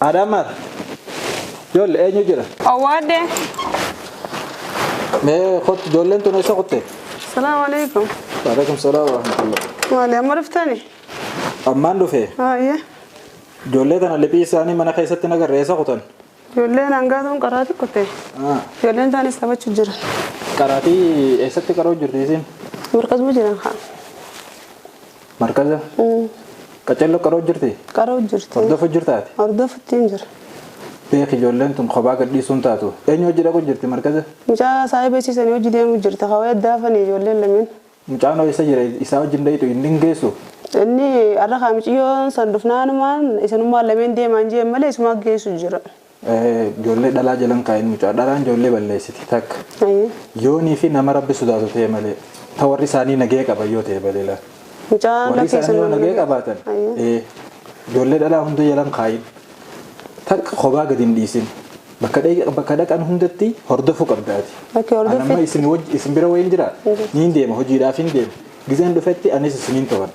Adamar. Ijoollee eenyu jira? Owwaadde. Mee kottu ijoolleen tun eessa kutte? Salaamu alaikum. Waalaikum salaam wa rahmatullah. Maali amma dhuftani? Ammaan dhufe Haayye. ijoollee tana liphii isaanii mana keessatti nagarre eessa kutan? Ijoolleen hangaatuun qaraatii kutte. Ijoolleen taanis taphachuu jiran. Qaraatii eessatti qaroo jirti isin? Markazuma jiran haa. Markaza? Qaccelloo qaroo jirti? Qaroo jirti. Hordofu jirtaati? Hordofuttiin jira. Beek ijoolleen tun kophaa gadhiisuun taatu. Eenyu hojii dhaqu jirti markaza? Mucaa saahiba isiisanii hojii deemu jirti. Hawaa addaafanii ijoolleen lameen. Mucaan hoo eessa jira? Isaa wajjin dhayitu inni hin geessu? Inni har'a kaamiciyyoon san dhufnaanumaan isinummaan lameen deemaan jeen malee isumaa geessu jira. Ijoollee dhalaa jalan kaa'in mucaa dhalaan ijoollee balleessiti takka. Yoonii fi nama rabbi sodaatu ta'e malee ta warri isaanii nagee qaban yoo ta'e malee laa. Mucaan Warri isaanii yoo nagee qabaatan ijoollee dhalaa hunda jalan kaa'in takka kophaa gadi hin dhiisin. Bakka dhaqan hundatti hordofuu qabdaati. Anamma isin isin bira wayiin jira niin deema hojiidhaaf hin deema. Gizeen dhufetti anis isiniin to'adha.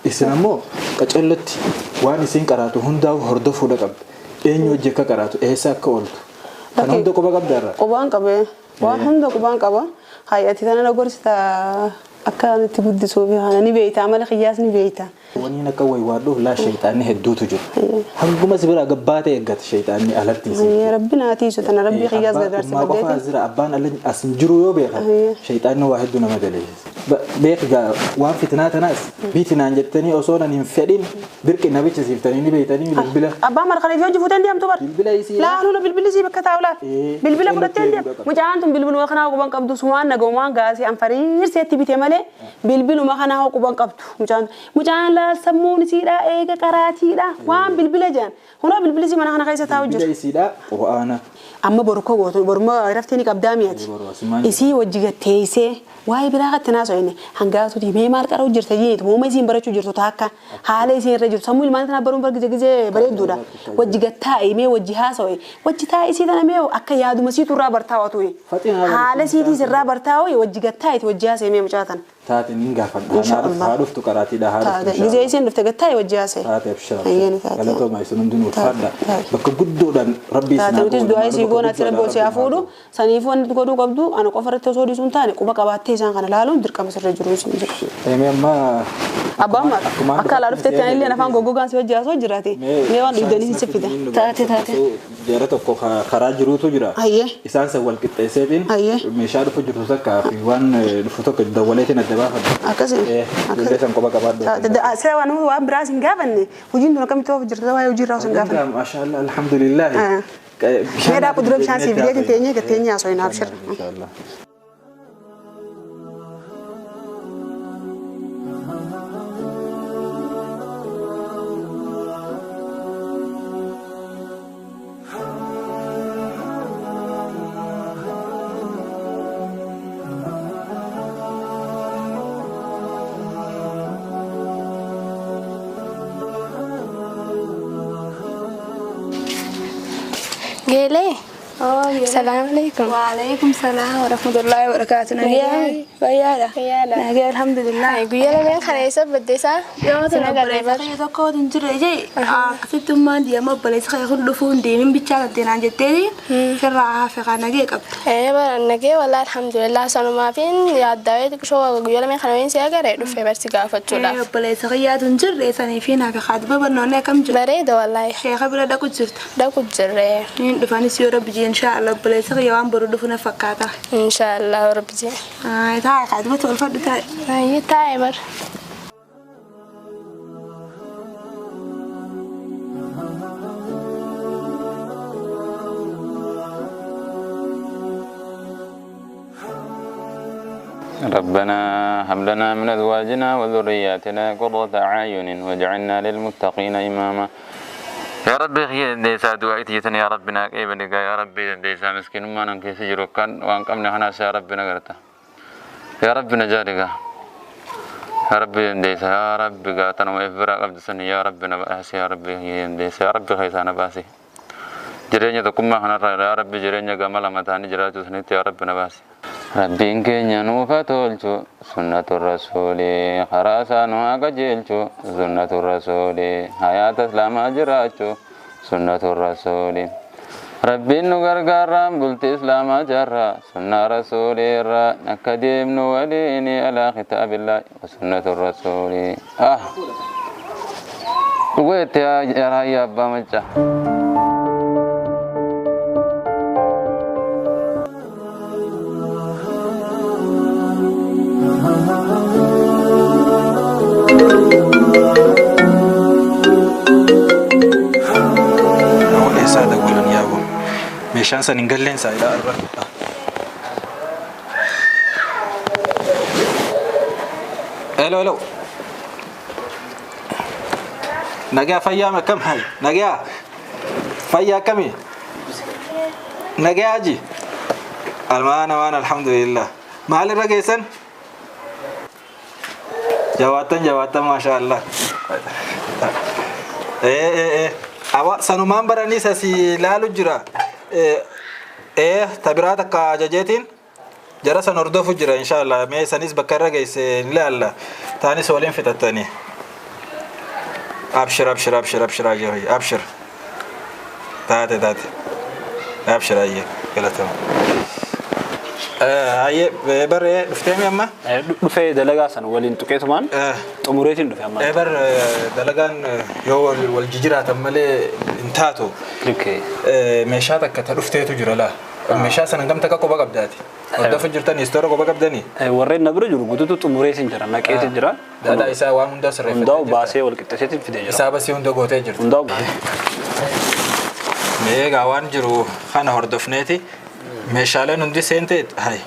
Isin ammoo qacellotti waan isin qaraatu hundaa'u hordofuudha qabda. Eenyu hojii akka qaraatu eessa akka ooltu. Kan hunda quba qabda irraa. Qubaan qabee waan hunda qubaan qaba. Hayyati tana na gorsita akka itti guddisuuf ni beeyta amala qiyyaas ni beeyta. Waniin akka waywaadhuuf laa shayxaanni hedduutu jira. Hanguma si bira gabbaa ta'e eeggata shayxaanni alatti isin. Rabbi naa tiisu tana rabbi qiyyaas gargaarsa Ummaa qofa as jira abbaan ala as hin jiru yoo beekan shayxaanni waa hedduu nama daleessisa. Beeki gaa waan fitnaa tanaas bitinaan jettanii osoo nan hin fedhin birqi nabicha siiftanii ni beeytanii bilbila. Abbaan marqalee fi hojii fuutee deemtu bar. Bilbila isii. Laa nuna bilbilli sii bakka taa'u laa. Bilbila fudhattee deemtu. Mucaan tun bilbiluma kanaa quban qabdu sumaan nagaumaan gaasee anfariirseetti bite malee bilbiluma kanaa quban qabdu mucaan. Mucaan laa sammuun isiidha eega qaraatiidha waan bilbila jedhan. Hunoo bilbilli sii mana kana keessa taa'u jira. Bilbila isiidha qura'aana. Amma boru koo gootu boruma raftee ni qabdaa mi'ati. Isii wajji gatteessee waa'ee biraa katti naasoo inni hangaatuuti mee maal qara'u jirta jeetu mooma isiin barachuu jirtu taakka haala isiin irra jirtu sammuu ilmaan tanaa baruun bargise gisee bareedduudha. Wajji gattaa'e mee wajji haasa'e wajji taa'e isii tana mee akka yaaduma siitu irraa bartaa'u tu'e. Haala siitii irraa bartaa'u wajji gattaa'e wajji haasa'e mee mucaa tana. Taate niin gaafadha. Haa dhuftu qaraatiidha haa dhuftu. Gisee isiin dhufte gattaa'e wajji haasa'e. Taate abshira. Galatooma isin hundinuu ulfaadha. Bakka guddoodhaan rabbi isin haa godhu. Nutis du'aa isii goona ati rabbi osoo haa fuudhu saniifuu wanti godhuu qabdu ana qofa irratti osoo dhiisuun taane quba qabaattee isaan kana laaluun dirqama sirra jiru isin jira. Mee amma Abbaan maal akka alaa dhuftetti anillee afaan goggogaan si wajji haasoo jiraate mee waan dhugdanii si fida. Taate taate. Jara tokko karaa jiruutu jira. Isaan san wal qixxeesseetiin meeshaa dhufu jirtu takkaa fi waan dhufu tokko dawwaleetiin adda baafadha. Akkasii. Ijoollee san quba qabaadhu. Sira waan waan biraas hin gaafanne hojiin tun akkamitti oofu jirta waa'ee hojii irraa osoo hin gaafanne. Maashaallah alhamdulillah. Mee daa kudura bishaan siif fideetiin teenyee gatteenyee haasoo hin abshir. Inshaallah. Geelee. Salaam alaikum. Waalaikum salaam wa rahmatullahi wa barakatuh. Nagee. Fayyaadha. Fayyaadha. Nagee alhamdulillah. Guyyaa lameen kana eessa baddeessaa? Yoo ta'u obboleessa kiyya tokko wajjin jirre jee akkasittummaan deema obboleessa kiyya kun dhufuu hin deemin bichaa tattee naan jetteeni sirraa hafe kaa nagee qabdu. Bara nagee wallaahi alhamdulillah sanumaafin yaaddaawee xiqqishoo guyyaa lameen kana wayinsi agaree dhufee barsi gaafachuudhaaf. Obboleessa kiyyaatu hin jirre saniifi naaf haa dubba barnoonni akkam jiru. Bareeda wallaahi. Sheeka bira dhaqu jirta. Dhaqu jirre. Niin dhufanis yoo rabbi jee inshaallah obboleessa kiyya waan boru dhufu na fakkaata. Inshaallah rabbi jee. Taa'e haa dubba tolfadhu taa'e. Ayyee taa'e bar. ربنا هب لنا من أزواجنا وذرياتنا قرة أعين واجعلنا للمتقين إماما. يا ربي خير ديسا دعائتي يا ربنا كيف نقا يا ربي ديسا مسكين ما ننكي سجرو كان وان قمنا هنا يا ربي نقرتا يا ربي نجارك يا ربي ديسا يا ربي قاتنا وإفرا قبل سن يا ربي نبأس يا ربي ديسا يا ربي خيسانا باسي jireenya tokkummaa kanarra yaa Rabbi jireenya gama lama ta'anii jiraachuu sanitti yaa Rabbi na baasi. Rabbiin keenya nuuf haa tolchu sunnatu rasuulii karaa isaa nu haa qajeelchu sunnatu rasuulii hayaata islaamaa jiraachuu سنة الرسول ربي نغرغر بلت إسلام جرى سنة رسول را نكديم نوليني على كتاب الله وسنة الرسول وقلت يا رأي أبا مجا Meeshaan san hin galleen isaa ilaa arra. Hello, hello. Nagaa fayyaa akkam hay? Nagaa fayyaa akkami? Nagaa haji? Almaan amaan alhamdulillah. Maalirra geessan? Jawaatan jawaatan maasha Allah. Awa sanumaan baraniis asii ilaalu jira. Tabiraa takka ajajeetiin jara san hordofu jira inshallah. Mee sanis bakka irra geesse ni ilaalla. Taanis waliin fixattanii. Abshir abshir abshir abshir ayyee abshir. Taate taate. Abshir ayyee galatama. Ayyee barree dhufteemi amma? Dhufee dalagaa san waliin tuqeetumaan xumureetiin dhufe amma. Bar dalagaan yoo wal jijjiiraatan malee hin taatu. Meeshaa takka ta dhufteetu jira laa. Meeshaa sana hangam takka qoba qabdaati? Hordofa jirtan istoora qoba qabdanii? Warreen na bira jiru guutuutu xumureetiin jira naqeetiin jira. Daadaa isaa waan hundaa sirreeffatee jirta. Hundaa'u baasee wal qixxeeseetiin fidee jira. Isaa basii hunda gootee jirta. Hundaa'u. Mee egaa waan jiru kana hordofneeti. Meeshaaleen hundi seente hay.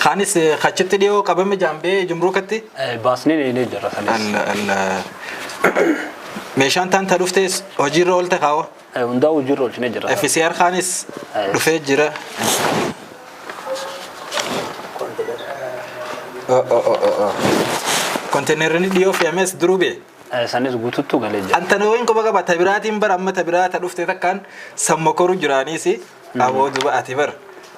Kaanis achitti dhiyoo qabame jaambee jumruukatti? Baasnee ni jira sanis. Meeshaan taan ta dhuftees hojiirra oolte kaawwa? Hundaa hojiirra oolchinee jira. FCR kaanis dhufee jira. Konteenerri dhiyoo fe'ames duruu bee? Sanis guutuutu galee jira. Antana wayin qoba qaba tabiraatiin bara amma tabiraa ta dhuftee takkaan samma koru jiraaniis aboo duba ati bara.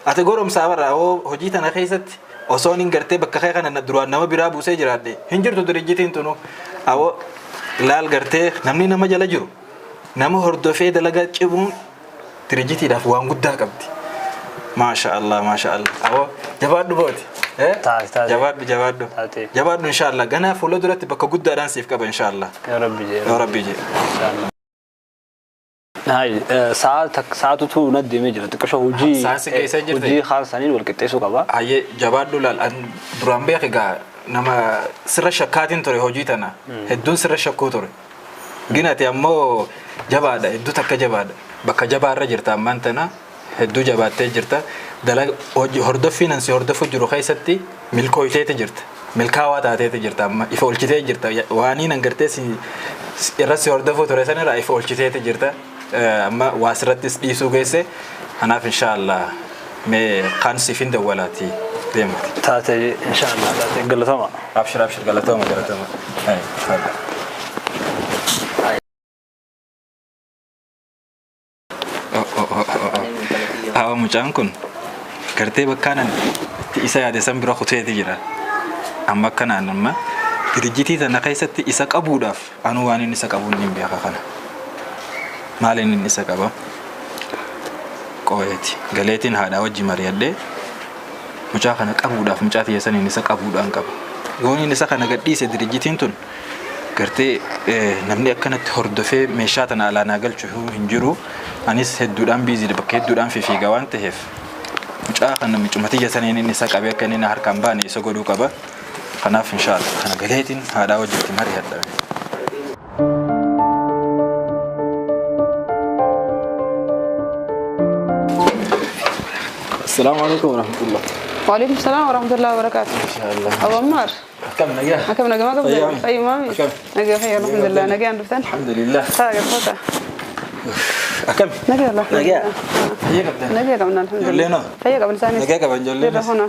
Ati goromsaa bara aboo hojii tana keessatti osoo hin gartee bakka kee kana duraan nama biraa buusee jiraadhe hin jirtu dirijjitiin tunu aboo laal gartee namni nama jala jiru nama hordofee dalagaa cimuun dirijjitiidhaaf waan guddaa qabdi. Maasha Allah maasha Allah aboo jabaadhu booti. Jabaadhu jabaadhu jabaadhu inshallah ganaa fuula duratti bakka guddaadhaan siif qaba inshallah. Yaa Rabbi jee. Yaa Rabbi jee. Hai sa'aatutu na deemee jira xiqqoo hojii Sa'aan keessa jirti. Hojii haasaniin wal qixxeessuu qaba. Hayyee jabaadhu laal duraan beek egaa nama sirra shakkaatiin ture hojii tana hedduun sirra shakkuu ture. Ginati ammoo jabaadha hedduu takka jabaadha bakka jabaarra jirta ammaan tana hedduu jabaattee jirta. Hordoffiin ansi hordofu jiru keessatti milkooyteeti jirta. Milkaawaa taateeti jirta amma ifa olchitee jirta. Waaniin hangartee irra si hordofuu ture sanirraa ifa olchiteeti jirta. Amma waa sirrattis dhiisuu geesse kanaaf inshaallah mee kaan siif hin dawwalaati deemati. Taate inshaallah taate galatama. Abshir abshir galatama galatama. Awa mucaan kun gartee bakkaanan itti isa yaade san bira kuteeti jira. Amma akkanaan amma dirijjitii tana keessatti isa qabuudhaaf anuu waan inni isa qabuun hin beeka kana. Maaliin inni isa qaba? Qooyeeti. Galeetiin haadhaa wajji mari'adhee mucaa kana qabuudhaaf mucaa tiyya saniin isa qabuudhaan qaba. Yoon inni isa kana gadhiise dirijjitiin tun gartee namni akkanatti hordofee meeshaa tana alaanaa galchu hin jiru. Anis hedduudhaan biiziidha bakka hedduudhaan fiigaa waan ta'eef mucaa kana mucuma tiyya saniin inni isa qabee akka inni harkaan baane isa godhuu qaba. Kanaaf inshaallah kana galeetiin haadhaa wajjitti mari'adha. السلام عليكم ورحمة الله. وعليكم السلام ورحمة الله وبركاته. إن شاء الله. أبو عمار. كم نجاح؟ كم نجاح؟ ما قبل. أي مامي. نجاح خير الحمد لله. نجاح عندك. الحمد لله. خير فوتا. كم؟ نجاح الله. نجاح. هي قبل. نجاح قبل الحمد لله. جولينا. هي قبل سنة. نجاح قبل جولينا. هنا.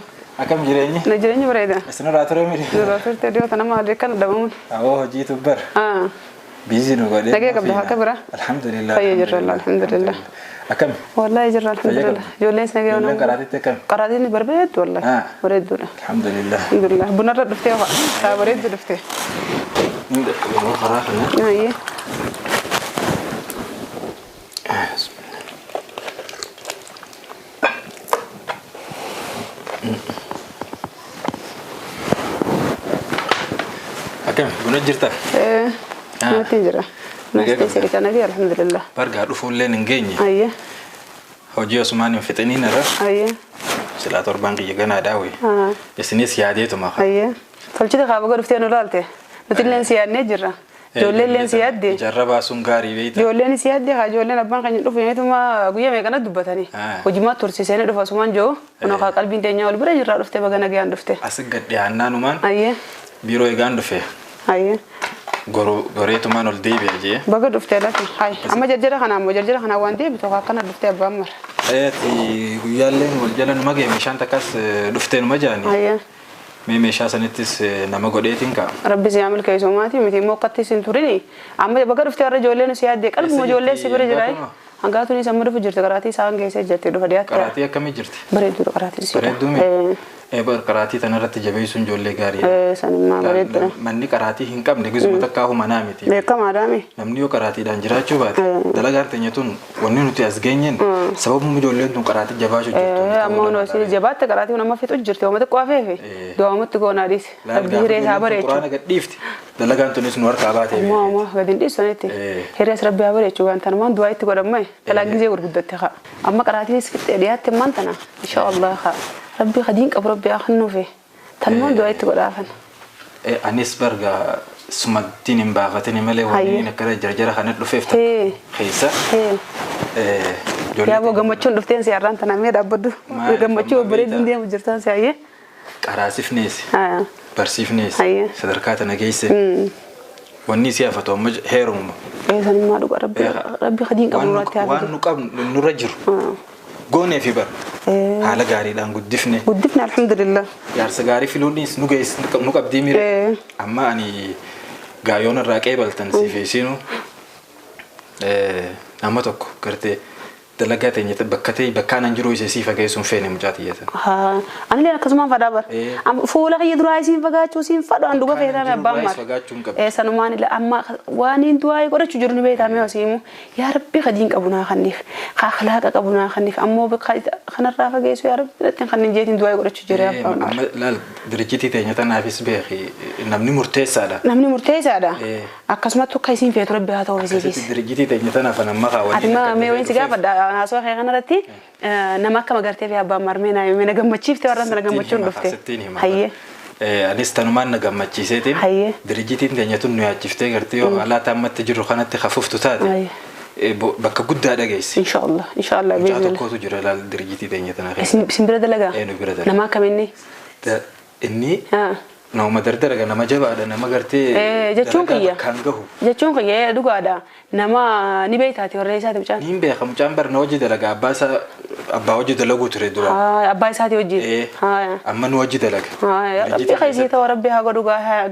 كم جريني؟ نجريني بريدة. السنة راتري ميري. راتري تديو أنا ما أدري كان دمون. أوه جيت بر. بيزي نقول. نجاح قبل هكبرة. الحمد لله. خير الله الحمد لله. Akkami? Wallahi jirra alhamdulillah. Ijoolleen sana ga'ee Ijoolleen karaatiitti akkami? Qaraatiin barbaaddu wallahi. Bareedduudha. Alhamdulillah. Alhamdulillah. Bunarra dhuftee ho'a. Taa bareeddu dhuftee. Yeroo karaa kana. Ayyee. Akkami? Buna jirta? Natti jira. Natti sirriitti nagee alhamdulillah. Bargaa dhufuulleen hin geenye. Ayyee. Hojii osumaan hin fixiniin irra. Ayyee. Silaa torbaan kiyya ganaa daawwe. Isinis yaadeetuma. Ayyee. Tolchite kaaba dhuftee nu laalte. Nuti illeen si yaadnee jirra. Ijoolleen illeen si yaadde. Jarra baasuun gaarii beeyta. Ijoolleen si yaadde haa ijoolleen abbaan kan dhufu yeetuma guyyaa meeqana dubbatanii. Hojimaa tursiisanii dhufa asumaan jiru. Kun haa qalbiin teenyaa ol bira jirraa dhuftee baga nagayaan dhufte. As gad dhiyaannaanumaan. Ayyee. Biiroo eegaan dhufe. Ayyee. Goreetumaan ol deebi'a jee. Baga dhuftee lafi. Hayi amma jarjara kanaa immoo jarjara kanaa waan deebitu akkana dhuftee abbaan mara. Guyyaalleen wal jala numa ga'e meeshaan takkas dhuftee numa jaani. Ayyee. Mee meeshaa sanittis nama godheetiin ka'a. Rabbi si yaa milkeessu maatii miti immoo akkatti isin turini. Amma baga dhuftee warra ijoolleen si yaaddee qalbuma ijoollee si bira jira. Hangaatuun isa amma dhufu jirti qaraatii isaan geessee jirti dhufa dhiyaatte. Qaraatii akkamii jirti? Bareedduudha qaraatiin si. Bareedduu mi? Qaraatii tanarratti jabeessuun ijoollee gaariidha. Sanimmaa bareeddudha. Manni qaraatii hin qabne gizuma takkaa humanaa miti. Beekamaadhaa mi? Namni yoo qaraatiidhaan jiraachuu baate dalagaan teenya tun wanni nuti as geenyeen sababuma ijoolleen tun qaraatii jabaachuu jirtu. Amma hunoo isin jabaatte qaraatii nama fixu jirti uummata xiqqoo hafeefi du'aamatti goonaa dhiise. Rabbi hiree isaa bareechu. Quraana gad dhiifti dalagaan tunis nu harkaa baatee. Ammoo ammoo gad hin dhiisanitti. Hiree as rabbi haa bareechu waan tanumaan du'aa itti godhamee dalaan gizee gurguddatte haa. Amma qaraatiinis fixxee dhiyaatte ammaan tana insha Allah haa. Rabbi qadiin qabu rabbi haa kennuufi tanumaan du'aa itti godhaafan. Anis barga sumattiin hin baafatini malee wanni akkana jarjara kana dhufeef keessa. Yaaboo gammachuun dhufteen si har'aan tana mee dhaabbaddu. Gammachuu bareeduun deemu jirtan si hayyee. Qaraasifnees. Barsiifnees. Sadarkaa tana geesse. Wanni si hafatu amma heerumuma. Sanimmaa dhuga rabbi qadiin qabu nurratti haa Waan nu qabnu nurra jiru. Goonee fi bara. Haala gaariidhaan guddifne. Guddifne alhamdulillah. Jaarsa gaarii filuunis nu geesse nu qabdii mire. Amma ani gaayoon irraa qeebaltan siif isiinu nama tokko gartee dalagaa teenya bakka ta'e bakkaan an jiru isee sii fageessuun feene mucaa tiyyatan. Ani illee akkasumaan fadhaa bara. Fuula kiyya duraa isiin fagaachuu isiin fadhu an dhuga feetame abbaan mara. Sanumaan illee amma waan hin du'aa godhachuu jiru ni beekame osiimu yaa rabbi qadiin qabu naa kanniif akhlaaqa qabu naa kanniif ammoo kanarraa fageessu yaa rabbi natti kannin jeetiin du'aa godhachuu jira abbaan mara. Amma laal dirjitii teenya tanaafis beeki namni murteessaadha. Namni murteessaadha. Akkasumatti akka isiin feetu rabbi haa ta'u isiifis. Dirjitii teenya tanaaf amma kaawwanii. Ati mee wanti gaafadha haasawaa kee kanarratti nama akka magartee fi abbaan marmee naa hime na gammachiifte warra sana gammachuun dhufte. Hayyee. Anis tanumaan na gammachiiseetiin dirjitiin teenya tun nu yaachiftee gartee yoo haala ammatti jirru kanatti hafuftu taate bakka guddaa dhageessi. Inshaallah inshaallah Mucaa tokkotu jira laal dirjitii teenya tana keessa. Isin bira dalagaa? Nu bira dalagaa. Nama akkam inni? Inni nama dardaraga nama jabaadha nama gartee jechuun kiyya kan gahu. Jechuun kiyya dhugaadha nama ni beektaati warra isaati mucaan. Niin beeka mucaan barna hojii dalaga abbaa isaa abbaa hojii dalaguu ture dura. Abbaa isaati hojii. Amma nu hojii dalaga. Rabbi kaysii ta'u rabbi haa godhu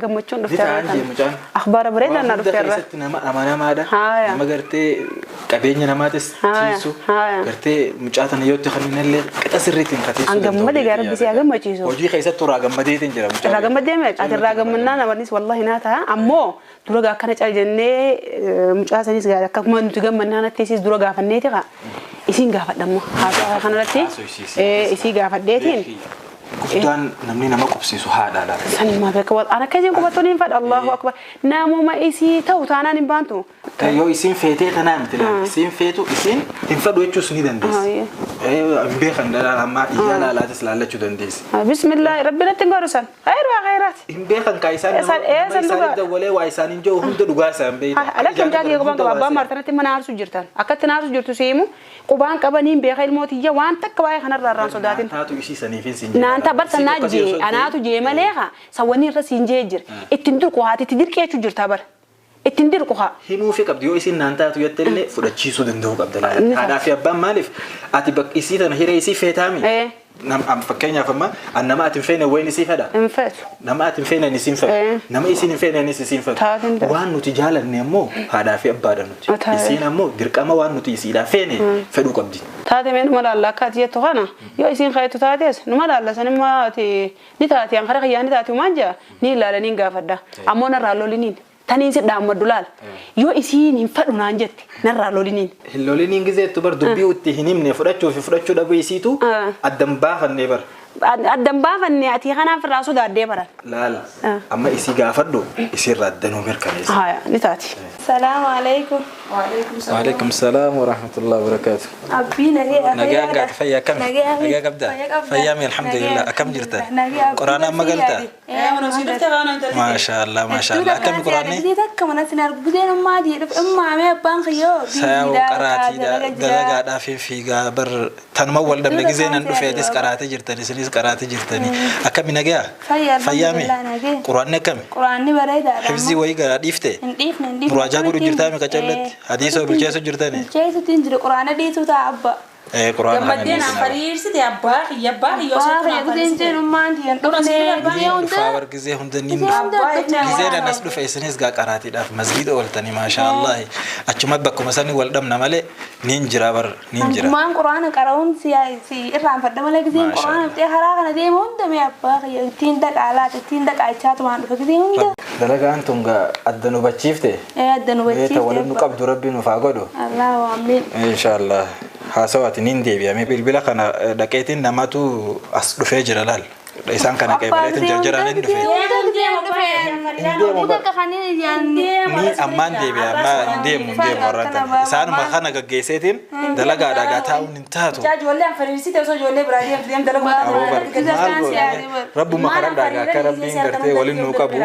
gammachuun dhufte. Ni ta'an mucaan. Akhbaara bareedaa na dhufte irra. Keessatti nama amanamaadha. Nama gartee qabeenya namaatis tiisu. Gartee mucaa tana yoo itti kenninallee qixa sirriitiin katiisuu. An gammadee gaa rabbi si haa gammachiisu. Hojii keessatti irraa gammadeetiin jira mucaa. Irraa gammadee ati irraa gammannaa namannis wallahi naa ta'a ammoo dura gaa akkana cal jennee mucaa sanis gaa akkuma nuti gammannaa natti isiis dura gaafanneeti kaa isiin gaafadhammoo haasawaa kanarratti isii gaafadheetiin. Guddaan namni nama qubsiisu haadhaadha. Sanimmaa beeka wal ana akkasiin qubattuun hin fadha Allahu akbar namuma isii ta'u taanaan hin baantu. Yoo isiin feetee tanaa miti laala isiin feetu isiin hin fadhu jechuus ni dandeessi. Hin beekan dhalaan ammaa ijaa laalaatis laallachuu dandeessi. Bismillah rabbi natti hin godhu san khayru waa khayraati. Hin beekan kaa isaan nama isaanii dawwalee waa isaan hin jiru hunda dhugaa isaan beekta. Alakki mucaa kiyya qubaan qaba abbaan martanatti mana aarsuu jirtan akkatti na aarsuu jirtu siimu qubaan qabaniin beeka ilmootiyya waan takka waa'ee kanarraa irraan sodaatin. Taatu isii saniifin siin jedha. Naanta barsa naa jee anaatu jee malee haa sawwanii irra siin jee jira ittiin dirqu haati itti dirqeechuu jirta bara ittiin dirqu haa. Himuu fi qabdi yoo isiin naan taatu jettellee fudhachiisuu danda'uu qabda laala. Haadhaa fi abbaan maaliif ati bakka isii tana hiree isii feetaami. Fakkeenyaaf amma nama ati hin feene wayin isii fedha. Hin feetu. Nama ati hin feene isiin fedha. Nama isiin hin feene anis isiin fedha. Waan nuti jaalanne ammoo haadhaa fi abbaadha nuti. Isiin ammoo dirqama waan nuti isiidhaa feene fedhuu qabdi. Taate mee numa laalla akka ati jettu kana yoo isiin kaayettu taates numa laalla sanimmaa ati ni taate an kara kiyyaa ni taate maan jaa ni ilaala ni gaafadha ammoo narraa loliniin taniin si dhaammaddu laala yoo isiin hin fedhu naan jette narraa loliniin. Hin loliniin gizeettu bar dubbii itti hin himne fudhachuu fi fudhachuu dhabuu isiitu addan baafannee bar. Addan baafanne ati kanaaf irraa sodaaddee baran. Laala amma isii gaafadhu isiirraa addanuu mirkaneessa. Haya ni taati. Salaamu alaikum. Waalaikum salaam wa rahmatullahi wa barakaatu. Abbii nagee Nagaa gaati fayyaa akkami? Nagaa qabdaa? Fayyaa mi alhamdulillah akkam jirta? Quraana amma galtaa? Maashaallah maashaallah akkami quraanni? Takka mana sin argu gudeen ammaa jedhu ammaa mee abbaan kiyyoo. Saayoo qaraatii dalagaadhaa fi fiigaa bar tanuma wal dhabne gizee nan dhufeetis qaraatee jirtani isinis qaraatee jirtani akkami nagaa? Fayyaa mi? Quraanni akkami? Quraanni bareedaadha. Hifzii wayii garaa dhiifte? Hin dhiifne hin dhiifne. Muraajaa godhu jirtaa mi qacarratti? Hadiisa bilcheessu jirtani? Bilcheessutti hin jiru quraana dhiisuu ta'a abba. Quraana kana Gammaddeen afariirsite abbaa kiyya abbaa kiyya osoo Abbaa kiyya gizeen jeenummaan tiyyan dhufne gizee hunda. Dhufaa bar gizee hunda ni dhufa. Gizee danas dhufe isinis gaa qaraatiidhaaf masgiida ooltanii maashaallah. Achuma bakkuma sanii wal dhabna malee niin jira bar niin jira. Maan quraana qara'uun si irraanfadha malee gizeen quraana fixee karaa kana deemu hunda mee abbaa kiyya ittiin dhaqaa ittiin dhaqaachaa tumaan dhufe gizee hunda. Dalagaan tun gaa adda nu hubachiifte. Adda nu hubachiifte. Beeta waliin nu qabdu rabbi nuuf haa godhu. Allahu amiin. Inshaallah. Haasawaati niin deebi'ame bilbila kana dhaqeetiin namatu as dhufee jira laal. Isaan kana qeebaleetiin jarjaraan hin dhufe. Ni ammaan deebi'a ammaa hin deemu hin deemu warraan tana. Isaanuma kana gaggeesseetiin dalagaadhaa gaa taa'uun hin taatu. Ijoollee anfariirsite osoo ijoollee biraa deemtu deem dalagu. Maal goone rabbuma kadhadhaa gaa akka rabbiin gartee waliin nuu qabu.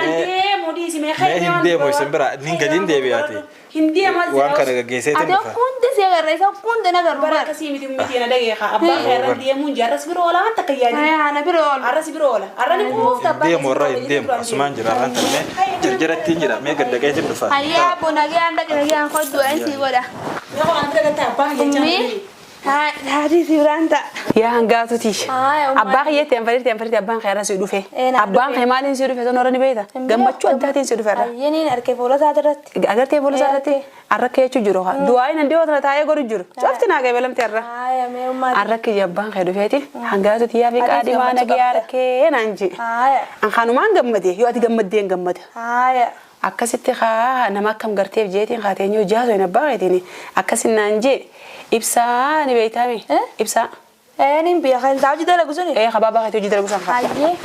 Mee hin deemu isin bira nin gadi hin deebi'aati. Waan kana gaggeesseetiin dhufa. Hundi si agarra isa hundi na garuu Bara akkasii miti miti na dhagee haa abbaa kee irra deemuun jaarras bira oola waan takka yaadin. Ana bira oola. Arras bira oola. Arra ni quufta abbaa. Deemu warra hin deemu asumaan jira arraan tarmee jarjarattiin jira mee gad dhaqeetiin dhufa. Hayyaa abbo nagaan dhaqe nagaan hodhu waan sii godha. Yoo ana bira gatta abbaa kee jechaa. Haati si biraan ta'a. Yaa hangaatuti. Abbaa kiyyeetti anfariirti abbaan kee irra si dhufe. Abbaan kee maaliin si dhufe sana ni beekta. Gammachuu addaatiin si dhufe irra. Ayyaniin argee fuula isaa irratti. Agartee fuula isaa irratti arra kee jechuu jiru. Du'aayin handii otoo taa'ee godhu jiru. Cofti naa qeebalamte irra. Arra kiyya abbaan kee dhufeeti hangaatuti yaa fi qaadimaa nagee harkee naan jee. An kanumaan gammade yoo ati gammaddee hin gammada. Akkasitti haa nama akkam garteef jeetiin haateenyoo jaasoo hin abbaa keetiin akkasin naan jee ibsaa ni beeytaami ibsaa. Niin biyya kan isaa hojii dalagu suni. Abbaa keetii hojii dalagu san.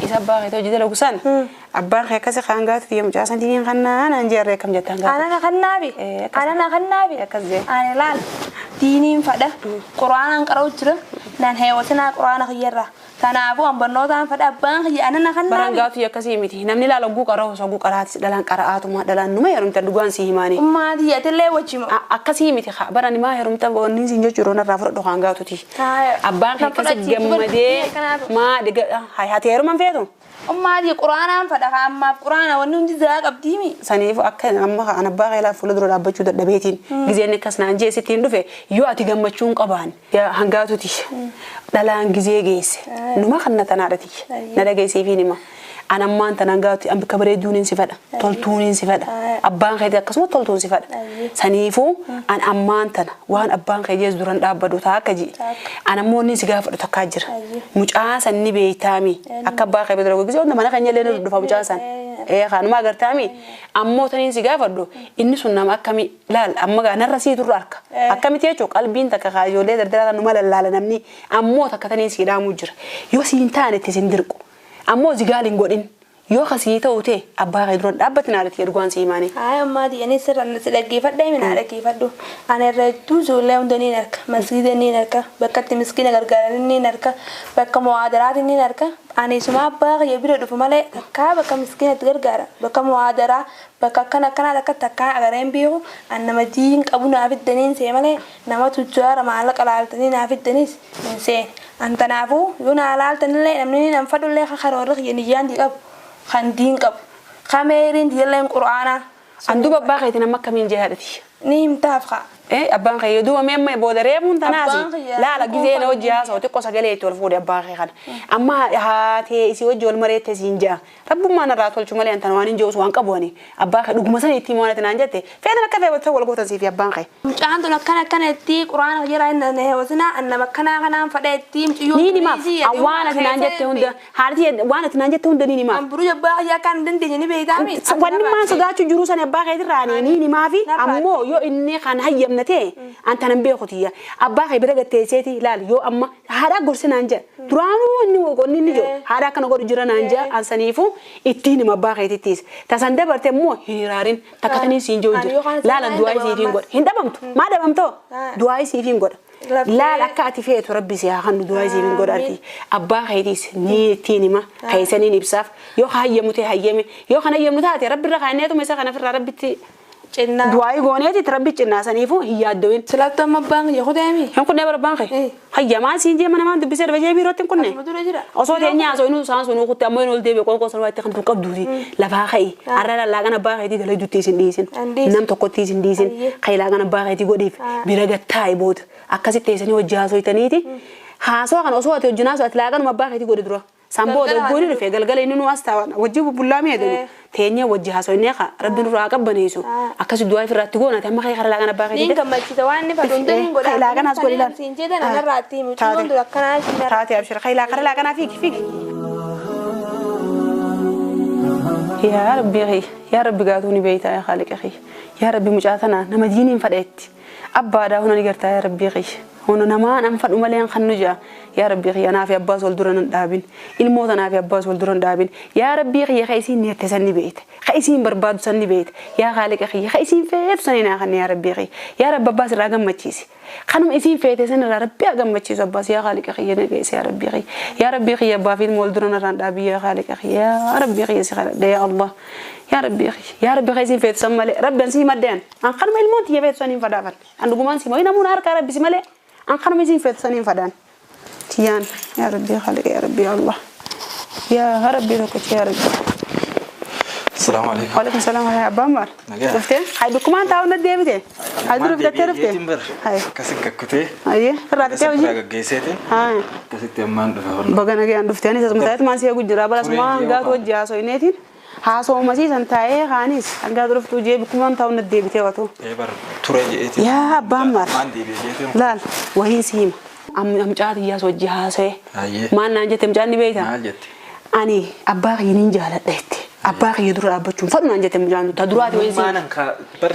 Isa abbaa keetii hojii dalagu san. Abbaan kee akkasi kaan gaatu xiyya mucaa san diiniin kannaa naan jee harree akkam jettan gaatu. Anana kannaabi. Anana kannaabi. Akkas jee. Ani laal diiniin fadha quraanaan qara'u jira naan heewatinaa quraana kiyyarraa. Kanaafuu hambannootaan fadha abbaan kiyya anana kannaabi. Baraan gaatu akkasii miti namni laala oguu qara'u osoo oguu qara'aatis dhalaan qara'aatuma dhalaan numa heerumte dhugaan si himaani. Ummaa xiyyatillee wajjima. Akkasii miti barani maa heerumte wanni siin jechuu yeroo narraa fudhadhu kaan gaatuti. Abbaan kee akkasi gammadee maa ati heeruman feetu. Ummaa xiyya quraanaan fadha ammaaf quraana wanni hundi ziraa qabdiimi. Saniif akka amma kan abbaa keelaa fuula dura dhaabbachuu dadhabeetiin gizeen akkas naan jee sittiin dhufe yoo ati gammachuu hin qabaan hangaatuti dhalaan gizee geesse numa kan tanaadhati na dhageessee fi nima an ammaan tanaan gaatu an bakka bareeduun si fedha toltuun si fedha abbaan keetii akkasuma toltuun si fedha saniifuu an ammaan tana waan abbaan kee jees duran dhaabbadu taa akka ji an ammoo inni si gaafadhu takkaa jira mucaa san ni beeytaami akka abbaa kee bira gogisee hunda mana keenya illee ni dhufa mucaa san kanuma agartaami ammoo taniin si gaafadhu inni sun nama akkamii laal amma gaa narra sii turre harka akkamitti jechuun qalbiin takka ijoollee dardaraa numa lallaala namni ammoo takka taniin si dhaamuu jira yoo siin taane itti sin dirqu ammoo zigaal hin godhin yoo kasii ta'u ta'e abbaa kee duran dhaabbatin haadhati ergaan si himaani. Haa ammaa ani sirra si dhaggeeffadha himi naa dhaggeeffadhu. Ani irra hedduu ijoollee hunda ni harka masgiida ni harka bakka itti miskiina gargaaran ni harka bakka muwaadaraati ni harka ani suma abbaa kiyya bira dhufu malee takkaa bakka miskiina itti gargaara bakka muwaadaraa bakka akkana akkanaa takka takkaa agareen beeku an nama diin qabu naa fiddaniin see malee nama tujjaara maallaqa laaltanii naa fiddaniis hin seen. An tanaafuu yoo naa laaltanillee namni nan fadhullee karoorri kiyya niyyaan qabu. Kan diin qabu kameeriin diileen quraana Anduuba abbaa keetiin amma akkamiin jee haadhati? Ni himtaaf kaa. Abbaan kee duuba mee booda reebuun tanaasi laala gizee na hojii haasa'u xiqqoo sagalee itti ol fuudhe abbaa kee kana amma haatee isii hojii ol mareette siin ja'a rabbummaan irraa tolchu malee antana waan hin jiru waan qabu ani abbaa kee dhuguma sana itti waan naan jette feetan akka feetan wal gootan siifi abbaan kee. Mucaan tun akkana akkana itti quraana jira inni hawwasina annama akkanaa kanaan fadha itti mucayyoo. Ni himaaf waan ati naan jette hunda haati waan ati naan jette hunda ni himaaf. Amburuu abbaa kiyyaa kan hin dandeenye ni beektaami. Wanni maan sodaachuu jiru sana abbaa keetirraa ni himaafi ammoo yoo inni kan hayyamne ta'e antanan beekutiyya abbaa kee bira gatteesseeti laal yoo amma haadha gorsi naan jedha duraanuu inni inni inni jiru haadha akkana godhu jira naan jedha ansaniifu ittiin hima abbaa keetittiis tasan dabarte immoo hin hiraarin takka taniin siin jiru jira laalan du'aa isiifiin godha hin dhabamtu maa dhabamtoo du'aa isiifiin godha laal akka ati feetu rabbi si haa kennu du'aa isiifiin godha ati abbaa keetiis ni ittiin hima keessaniin ibsaaf yoo hayyamu ta'e hayyame yoo kan hayyamnu taate rabbi irra kaanneetuma isa kana ofirraa rabbitti Cinnaa. Du'aa gooneeti rabbi cinnaa saniifu hin yaaddowin. Silattu amma abbaan kiyya kuteemi. Hin kunnee bara abbaan kee. Hayyamaan siin jee mana maan dubbisee dhabee jee biirootti hin kunne. Osoo teenyaa osoo inni isaan sunuu kutte ammoo inni ol deebi'e qoonqoo sanuu itti kan qabduuti. Lafaa ka'i. Arra laaqana abbaa keetii dalagdutti isin dhiisin. Nam tokkotti isin dhiisin. Ka'i laaqana abbaa keetii godhiif bira gattaa'e booda. Akkasitti teessanii hojii haasoytaniiti. Haasoo kana osoo ati hojii haasoo ati laaqanuma abbaa keetii godhi dura. Samboo gooni dhufe galgala inni nu as taa'an wajji bullaa mee jedhu teenyee wajji haasofnee kaa rabbi nurraa qabbaneessu akkasi du'aa ofirraatti goona amma kee karaa laaqana abbaa keetii. Niin gammachiisa waan inni fadhu hundi hin godhaa. Kailaa kanaas godhi laal. Siin jedhan anarraatti himu. Cimoon dura akkanaa siin Taate abshir kailaa karaa laaqanaa fiigi fiigi. Yaa Rabbi yaa Rabbi gaatuu ni beeytaa yaa Khaaliqa kiyya yaa Rabbi mucaa tanaa nama diiniin fadheetti abbaadhaa huna ni gartaa yaa Rabbi kiyya. Hono namaan an fadhu malee kan nu jaa yaa Rabbi kiyya anaa fi abbaas wal dura nan dhaabin ilmoota anaa fi abbaas wal dura nan dhaabin yaa Rabbi kiyya ka isiin niyyatte san ni beeyte ka isiin barbaadu san ni beeyte yaa Khaaliqa kiyya ka isiin feetu san naa kanne yaa Rabbi kiyya yaa Rabbi abbaas irraa gammachiisi kanuma isiin feete san irraa Rabbi haa gammachiisu abbaas yaa Khaaliqa kiyya na geesse yaa Rabbi kiyya yaa Rabbi kiyya abbaa fi ilma wal dura narraan dhaabi yaa Khaaliqa kiyya yaa Rabbi kiyya si kadhadhe yaa Allah yaa Rabbi kiyya yaa Rabbi ka isiin feetu san malee Rabbi an si himadde an kanuma ilmoon tiyya feetu san hin fadaafan an dhugumaan si himaa namuun harkaa Rabbi si malee an kanuma isiin feetu saniin fadaan tiyaan yaa Rabbi Khaaliqa yaa Rabbi yaa Allah yaa Rabbi tokkicha yaa Rabbi. Salaamu alaikum. Waalaikum salaam haa abbaan maal. Dhuftee hay dhukkumaan taa'u na deebite. Hay dura fitattee dhufte. Hay. Akkasi gakkutee. Ayyee firraa fitee hojii. Firraa gaggeesseetiin. Haa. Akkasitti ammaan dhufe horna. Baga nagayaan dhuftee anis asuma taa'eetu maan si eegu jira bara asuma hangaatu hojii haasoineetiin. Haasoo masiisan taa'ee kaanis hangaatu dhuftuu jee bikkumaan taa'u na deebitee watu. Bar ture jeetiin. Yaa abbaan maal. Maan deebi'e jeetiin. Laal wahiin si hima. Amcaa xiyyaas hojii haasa'e. Maal naan jette mucaan ni beektaa? Maal jette? Ani abbaa kiyya niin jaaladha jette. Abbaa kiyya dura dhaabbachuun fadhu naan jette mucaan ta duraati wahiin si hima. Maanan kaa bar.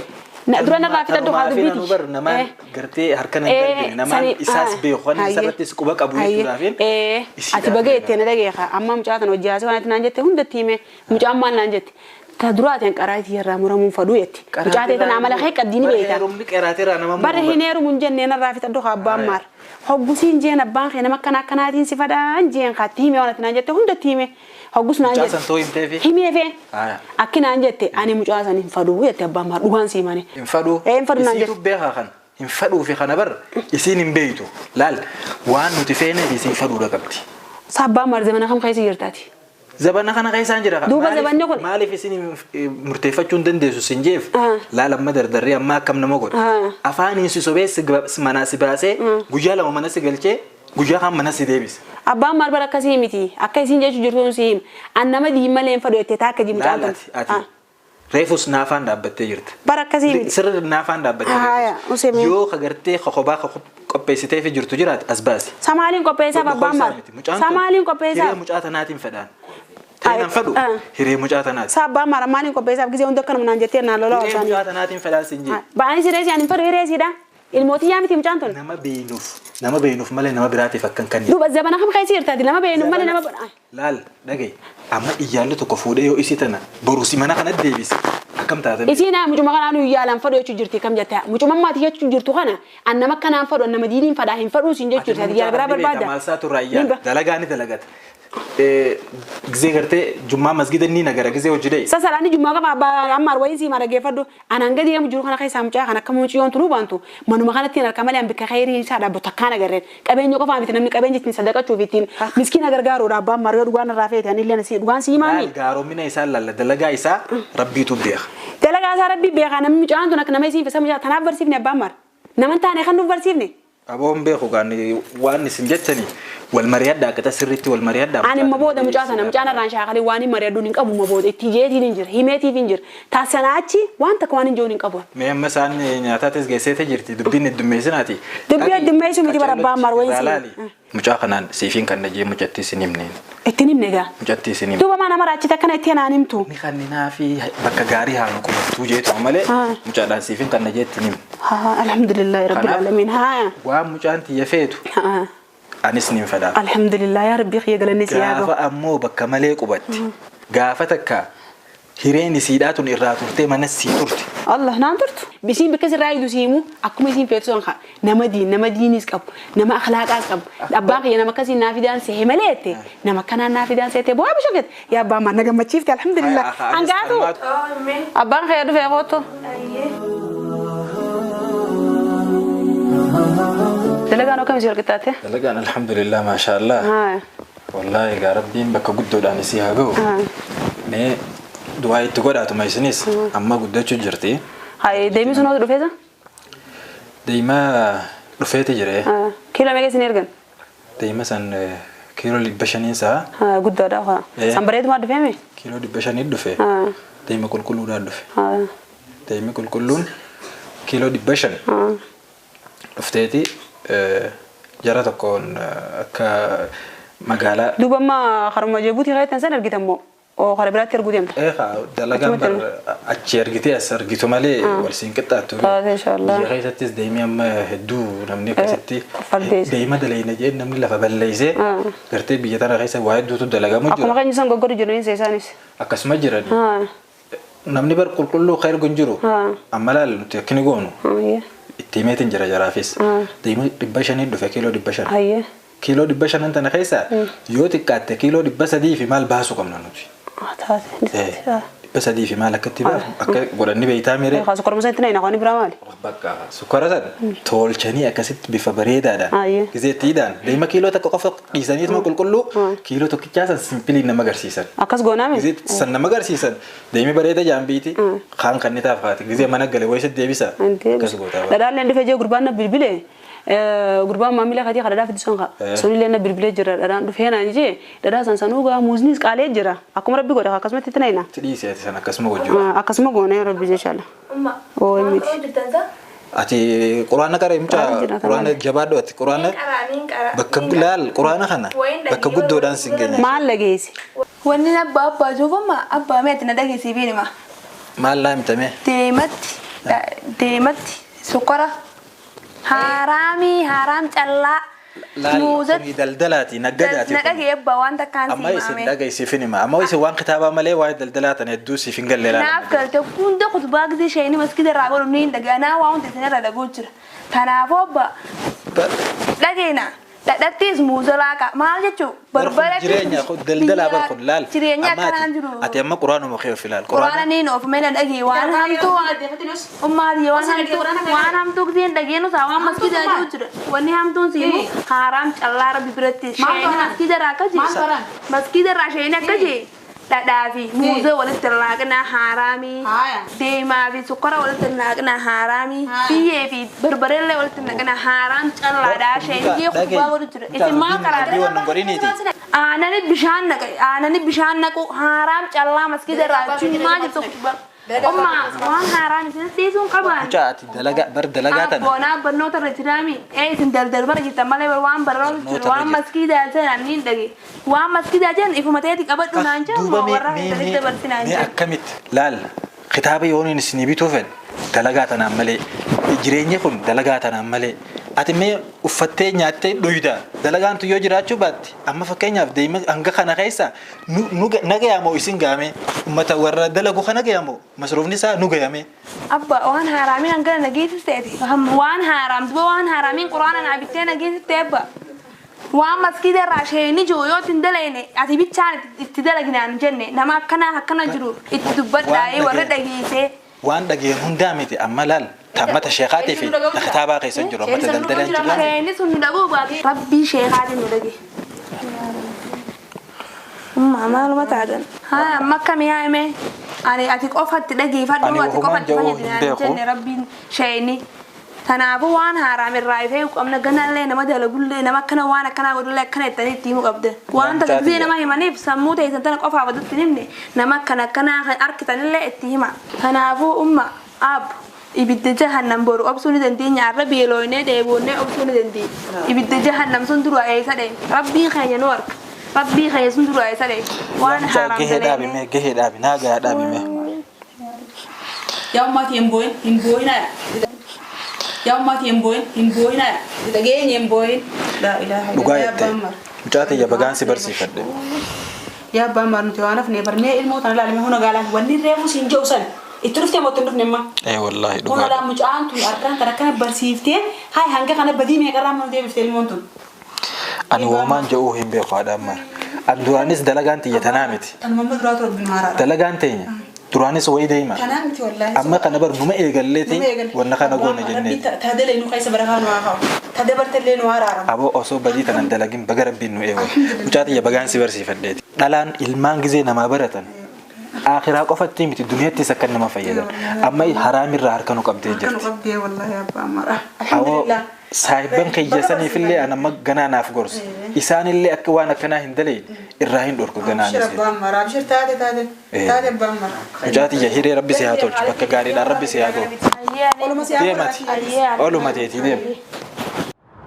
Dura narraa fitadhu haa dubbiiti. Bar namaan gartee harka nan darbine namaan isaas beeku waan isarrattis quba qabu jechuudhaafin. Ati baga jettee na dhageeka amma mucaa tan hojii haasa'e waan ati naan jette hundatti hime mucaan maal naan jette. Ta duraatiin qaraatii irraa muramuun fadhu jetti. Mucaa ta'e tana amala kee qabdii ni beekta. Heerumni qaraateeraa nama Bara hin heerumu hin jennee narraa fitadhu haa abbaan maar. Hoggusiin jeen abbaan kee nama akkana akkanaatiin si fadhaan jeen kaatti hime waan ati naan jette hundatti hime. Hoggus naan jette. Mucaa san too himteefi. Himeefee. Akki naan jette ani mucaa san hin fadhu jette abbaan maar dhugaan sii mane. Hin fadhu. Hin fadhu naan jette. Isiitu beekaa kan hin fadhuu fi kana bar isiin hin beeytu. Laal waan nuti feene isiin fadhuudha qabdi. Sabbaan maar zamana kam keessa jirtaati? Zabana kana keessaan jira. Duuba zabanni kun. Maaliif isin murteeffachuu hin dandeessu sin jeef laal amma dardarree amma akkam nama godha. Afaaniin si sobee manaa si baasee guyyaa lama mana si galchee guyyaa kaan mana si deebise. Abbaan maal bara akkasii miti akka isin jechuu jirtuun si hima. An nama diimaa leen fadhu jettee taakka jimu caaltu. Ati reefus naafaan dhaabbattee jirti. Bara akkasii miti. Sirri naafaan dhaabbattee jirti. Yoo kagartee kokobaa qopheessitee fi jirtu jiraate as baasi. Samaaliin qopheessaaf abbaan maal? Samaaliin qopheessaaf. Hiree mucaa tanaatiin fedhaan. Ta'inaan fadhu hiree mucaa tanaati. Sabbaan maal maaliin qopheessaaf gisee hunda akkanuma naan jettee naan lolaa Hiree mucaa tanaatiin fedhaan siin jee. Ba'anii siree si ani hin fadhu hiree siidha. Ilmootii yaa miti mucaan tun. Nama beeynuuf malee nama biraatiif akkan kan. Duuba zabana kam keessa jirtaati nama beeynuuf malee nama. Laal dhagaye amma iyyaalli tokko fuudhee yoo isii tana boruusi mana kana deebise akkam taate. Isiin mucuma kanaan iyyaalaan fadhu jechuu jirti kam jette mucuma maatii jechuu jirtu kana an nama akkanaan fadhu an nama diiniin fadhaa hin fadhuu siin jechuu jirti yaala biraa barbaadda. Maal isaa turraa iyyaala dalagaa ni dalagata. Gisee gartee jummaa masgida ni nagara gisee hojii dee. Sasalaani jummaa qaba amma arwayin sii marageeffadhu anaan gadi deemu jiru kana keessaa mucaa kana akka mucayyoon tunuu baantu manuma kanatti harka malee an bikka khayrii isaa dhaabbatu akkaan agarreen qabeenya qofaa miti namni qabeenya ittiin sadaqachuuf ittiin miskiina gargaaruudha abbaan marga dhugaan irraa feete ani illee dhugaan sii maami. Gaaromina isaa lalla dalagaa isaa rabbiitu beeka. Dalagaa isaa rabbi beekaa namni mucaan tun akka nama isiin fisa mucaa tanaaf barsiifne abbaan mara. Nama taane kan nuuf barsiifne. Aboon beeku gaan waan isin jettani wal mari'adhaa akka sirriitti wal mari'adhaa. Ani immoo booda mucaa sana mucaan irraan shaakalee waan hin mari'adhuun hin qabu booda itti jeetiin hin jira himeetiif hin jira taasisanaa achi waan takka waan hin jiruun hin qabu. Mee amma isaan nyaataatis geesseete jirti dubbiin heddummeessinaati. Dubbii heddummeessuu miti bara abbaan mar wayiin. Mucaa kanaan siifiin kan najee mucattii isin himneen. Ittiin himne gaa. Mucattii isin himne. Duuba maa nama raachite akkana itti anaan himtu. Ni kanninaa fi bakka gaarii haanu qubattuu jeetu malee mucaadhaan siifiin kan najee ittiin himne. Alhamdulillahi rabbil alamin haa. Waan mucaan tiyya feetu. Anis nin fedha. Alhamdulillah yaa rabbi kiyya galanni si yaa gahu. Gaafa ammoo bakka malee qubatti. Gaafa takka hireen isiidhaa tun irraa turtee mana sii turte. Allah naan turtu. Isiin bakka sirraa hidu siimu akkuma isiin feetu sun nama diin nama diinis qabu nama akhlaaqaas qabu. Abbaan kiyya nama akkasiin naa fidaan sehe malee jette nama akkanaan naa fidaan seete bu'aa bishokete yaa abbaan maan na gammachiifte alhamdulillah. Hangaatu abbaan kiyya dhufee kootu. Dalagaan akkam isii walqixxaatte? Dalagaan alhamdulillah maashaallah. Wallaahi egaa rabbiin bakka guddoodhaan isii haa gahu. Mee du'aa itti godhaatuma isinis amma guddachuu jirti. Hayi deemni sun hoo dhufeesa? Deemaa dhufeeti jire. Kiiloo meeqa isin ergan? Deema san kiiloo 500 isaa. Guddaadha haa. San bareedumaa dhufeemi? Kiiloo 500 dhufe. Deema qulqulluudhaan dhufe. Deemni qulqulluun kiiloo 500 dhufteeti jara tokkoon akka magaalaa. Duuba amma haruma Jibuutii keessatti san argitan moo karaa biraatti arguu deemta? Dalagaan bar achi argitee as argitu malee wal siin qixxaattu. Biyya keessattis deemee amma hedduu namni akkasitti deema dalayna jeen namni lafa balleessee gartee biyya tana keessa waa hedduutu dalagamu jira. Akkuma keenya isaan goggoru jiru isaanis. Akkasuma jirani. Namni bar qulqulluu kan ergu hin jiru. Amma laal nuti akkini goonu. Itti himeetiin jira jaraafis. Deema 500 dhufe kiiloo 500. Kiiloo 500 tana keessa yoo xiqqaatte kiiloo 300 fi maal baasuu qabna nuti. 300 fi maal akkatti baafu akka godhanni beektaa miree. Sukkaara sana itti naqina qoonni biraa maali? Bakka sukkaara sana tolchanii akkasitti bifa bareedaadhaan gizeettiidhaan deema kiiloo tokko qofa dhiisaniituma qulqulluu kiiloo tokkichaa san simpilii nama agarsiisan. Akkas goonaami? Gizee san nama agarsiisan deemi bareeda jaambiiti kaan kan ni taaf haati gizee mana gale wayisa deebisa. Akkas gootaa. Dhadhaalleen dhufee jee gurbaan na bilbile. Gurbaan maamila katii dhadhaa fiddu san kaa. Sunillee na bilbilee jira dhadhaan dhufee naan jee dhadhaa san sanuu gaa muuznis qaalee jira akkuma rabbi godha akkasumatti itti naqina. Tidhiisee ati san akkasuma gochuu. Akkasuma goonee rabbi jechaadha. Oo miti. Ati quraana qaree mucaa quraana jabaadhu ati quraana bakka laal quraana kana bakka guddoodhaan sin geenye. Maal dhageesse? Wanni abbaa abbaa juufama abbaa meeti na dhageessii biinima. Maal laamtame? Deematti deematti sukkara. Harami haram callaa. Muuzatti daldalaati naggadaati. Na dhagee abbaa waan takkaan Amma isin dhageessiif hima. Amma isin waan kitaabaa malee waa'ee daldalaa tan hedduu siif hin galle laala. Naaf galte hunda kutubaa gisee isheen maskida irraa godhu ni hin dhagaa. Naa waa hundi isin irra dhaguu jira. Kanaafuu abbaa dhageena dhadhattis muuza laaqa maal jechuu barbara jireenya daldalaa bar kun laal. Jireenya akkanaan jiru. Ati amma quraanuma kee of ilaal. Quraana niin of mena dhagee waan hamtuu ummaati waan hamtuu waan hamtuu giseen dhageenu saa waan maskida jiru jira. Wanni hamtuun siimu haaraam callaa rabbi biratti sheen maskida irraa akka jee maskida irraa sheen akka jee dhadhaa fi muuza walitti laaqnaa haaraamii deemaa fi sukkara walitti laaqnaa haaraamii biyyee fi barbareellee walitti naqnaa haaraam callaadhaa sheen jee kubbaa godhu jira. Isin maal karaa aanani bishaan naqa aanani bishaan naqu haaraam callaa maskida irraa jechuun maal jirtu kubbaa. Umma waan haaraam isin dhiisuun qabaan. Mucaa ati dalagaa bar dalagaa tana. Abboonaa barnoota irra jiraami. Isin daldal bara jirtan malee waan barnoota jiru waan maskiidaa jiran ni dhage. Waan maskiidaa jiran ifuma ta'eeti qabadhu naan jedhu warra hin dabarsinaan jedhu. Mee akkamitti laal kitaaba yooniin isinii bituu fedhe dalagaa tanaan malee jireenyi kun dalagaa tanaan malee ati mee uffattee nyaattee dhuyda dalagaan tu yoo jiraachuu baatte amma fakkeenyaaf deema hanga kana keessa nu gayamoo isin gaame ummata warra dalagu kana gayamoo masruufni isaa nu gayame. Abba waan haaraamiin hangana nageessisteeti waan haaraam duba waan haaraamiin quraana naa bittee nageessiste abba. Waan maskiida irraa sheeni jiru yoo itti hin dalayne ati bichaan itti dalaginaan jenne nama akkanaa akkana jiru itti dubbadhaa'ee warra dhageessee. Waan dhageen hundaa miti amma laal tammata sheekaatii fi kitaabaa keessa jiru amma daldalaa jiru. Sheeni sun nu dhaguu baate rabbii sheekaatiin nu dhage. Umma maaluma taatan. Haa amma akkamii haa himee? Ani ati qofatti dhageeffadhu Ani ati wahumaan qofatti jedhu fayyadina hin beeku. jenne rabbiin sheeyni. Kanaafuu waan haaraam irraa ifee qabna ganallee nama dalagullee nama akkana waan akkanaa godhullee akkana ittanii itti himuu qabda. Waan Mucaa tasbee tiyya. nama himaniif sammuu teessan tana qofaaf odutti hin himne nama akkana akkanaa kan arkitanillee itti hima. Kanaafuu umma abbu ibidda jahannam boru obsuu ni dandeenya arra beelooynee dheeboonnee obsuu ni dandeenya. Ibidda jahannam sun dura eessa dhee rabbiin keenya nu arka. Rabbii keenya sun dura eessa dhee waan Mucaa haaraam gahee dhaabi dalagnee. mee gahee dhaabi naa gahaa dhaabi mee. Yaa ummati hin boo'in hin boo'inaa. Yaa ummati hin boo'in hin boo'inaa. Dhageenye hin boo'in. Laa ilaaha Dhugaa illallah yaa jettee. abbaan mar. Mucaa tiyya bagaan si barsiifadhe. Yaa abbaan mar nuti waan hafne barmee ilmoo tana ilaalame huna gaalaan wanni reefu siin jiru san itti dhuftee mootti hin dhufne amma. Ee wallaahi Huna dhugaadha. laa mucaan tun harkaan kan akkana barsiiftee hayi hanga kana badii meeqarraa mana deebiftee ilmoon tun. Ani wahumaan jedhu hin beeku haadha ammaa. An duraanis dalagaan tiyya tanaa miti. Tanuma amma duraa ture rabbiin haaraadha. Dalagaan teenya duraanis wayii deema. Tanaa miti wallaahi. Amma kana bar numa eegalleeti wanna kana goone jennee. Taadala nu keessa barakaa nu haa kaa'u. Taadabartallee nu haraaramu. Aboo osoo badii tanan dalagin baga rabbiin nu eegalu. Mucaa tiyya bagaan si barsiifadheeti. Dhalaan ilmaan gizee namaa baratan. Akhiraa qofatti miti duniyaattis akka nama fayyadan. Amma haraamirraa harka nu qabdee Kan jirti. qabdee wallaahi abbaa mara. Aboo saahibban keeyyasaniif illee an amma ganaa naaf gorsu. Isaanillee akka waan akkanaa hin dalayne irraa hin dhorku ganaanis. Abshir abbaan mara. Abshir taate taate. Taate abbaan mara. Mucaa tiyya hiree rabbi si haa tolchu bakka gaariidhaan rabbi si haa ga'u. Oluma si haa Deemati. Oluma teetii deema.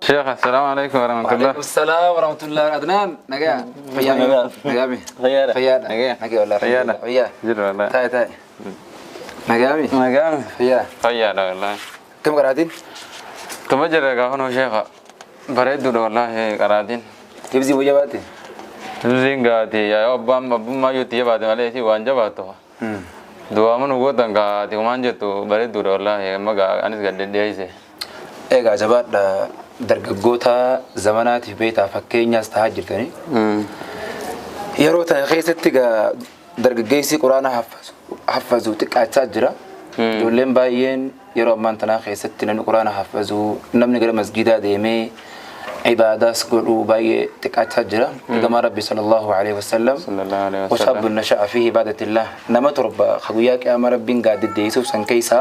شيخ السلام عليكم ورحمة الله وعليكم السلام ورحمة الله عدنان نجا فيامي نجامي خيالة. فيانا نجا. نجا والله خيالة. فيا جد والله تاي تاي نجامي مقام فيا خيالة والله كم قراتين تمجر قاهن شيخ بريد والله قراتين تبزي وجباتي زين قاتي يا أبام أبو ما يوتي بعد ما ليش وان جباتو du'aamun gootan gaati waan jettu bareedduudha wallaahi amma gaa anis gaddeddeeyse Egaa jabaadha dargaggoota zamanaatiif beektaa fakkeenyaas tahaa jirtanii. Yeroo tana keessatti egaa dargaggeessi quraana haffazu xiqqaachaa jira. Ijoolleen baay'een yeroo ammaan tanaa keessatti namni quraana haffazu namni gara masgiidaa deemee ibaadaas godhu baay'ee xiqqaachaa jira. Ergamaa Rabbi sallallahu alaihi wasallam Sallallahu alaihi wasallam. وشاب نشأ فيه عبادة الله نما تربى خقويا قيام ربي قاعد ديسوف سنكيسا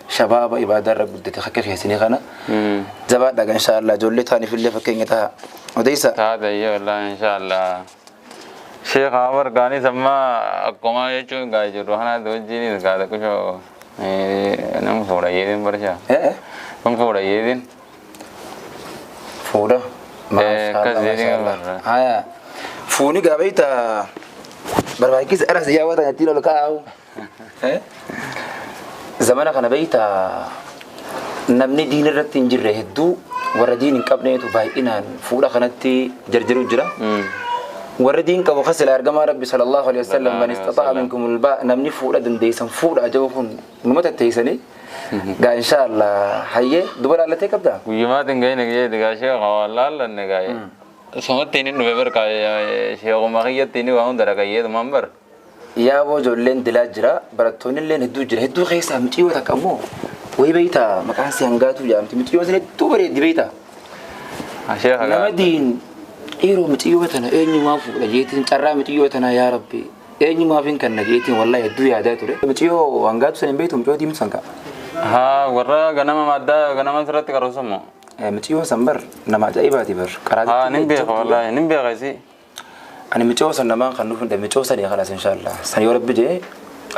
شباب عبادة رب قدتي خكي خيسني خنا زباد إن شاء الله جولي تاني في اللي فكين تها وديسا taate iyyee wallaahi inshaallah sheekh Amar gaanis amma akkuma jechuun gaa jirru kanaatti wajjinis gaada kushoo nama fuudha yeedin barshaa إيه nama fuudha yeedin فورة ما إيه، شاء الله ما كذي شاء الله مرة. هيا فوني قابيتا برباكيس أرس يا وطن يتيلو لكاو إيه زمانا كان بيتا namni diin irratti hin jirre hedduu warra diin hin qabneetu baay'inaan fuudha kanatti jarjaruu jira. Warri diin qabu kasila argamaa Rabbi sallallahu alaihi wasallam man istata'a minkum albaa namni fuudha dandeessan fuudha ajabu kun numa tatteessanii gaa insha Allah hayyee duba laallatee qabdaa. guyyumaatiin gahine gahee gaa sheekh wallaallanne gaa'e sumatti inni dhufe barka sheekuma kiyyatti inni waa hunda dhaqayyeetumaan bar Yaaboo ijoolleen dilaa jira barattoonni illee hedduu jira hedduu keessaa miciyyoo takka ammoo wayii beeytaa maqaan si hangaatu jedhamti miciyyoo sin hedduu bareeddi beeytaa. sheekha Nama diin dhiiroo miciyyoo tana eenyumaa fuudha jeetiin carraa miciyyoo tana yaa rabbi eenyumaaf hin kanna jeetiin wallahi hedduu yaadaa ture. Miciyyoo hangaatu san hin beektu miciyyoo diimtu san ka'a. haa warra ganama maddaa ganama sirratti qaroosamu Miciyyoo san bar nama ajaa'ibaati bar. haa nin beeka wallaahi nin beeka isi Ani miciyyoo san namaan kan nuuf hin miciyyoo sanii kanas inshaallah. San yoo rabbi jee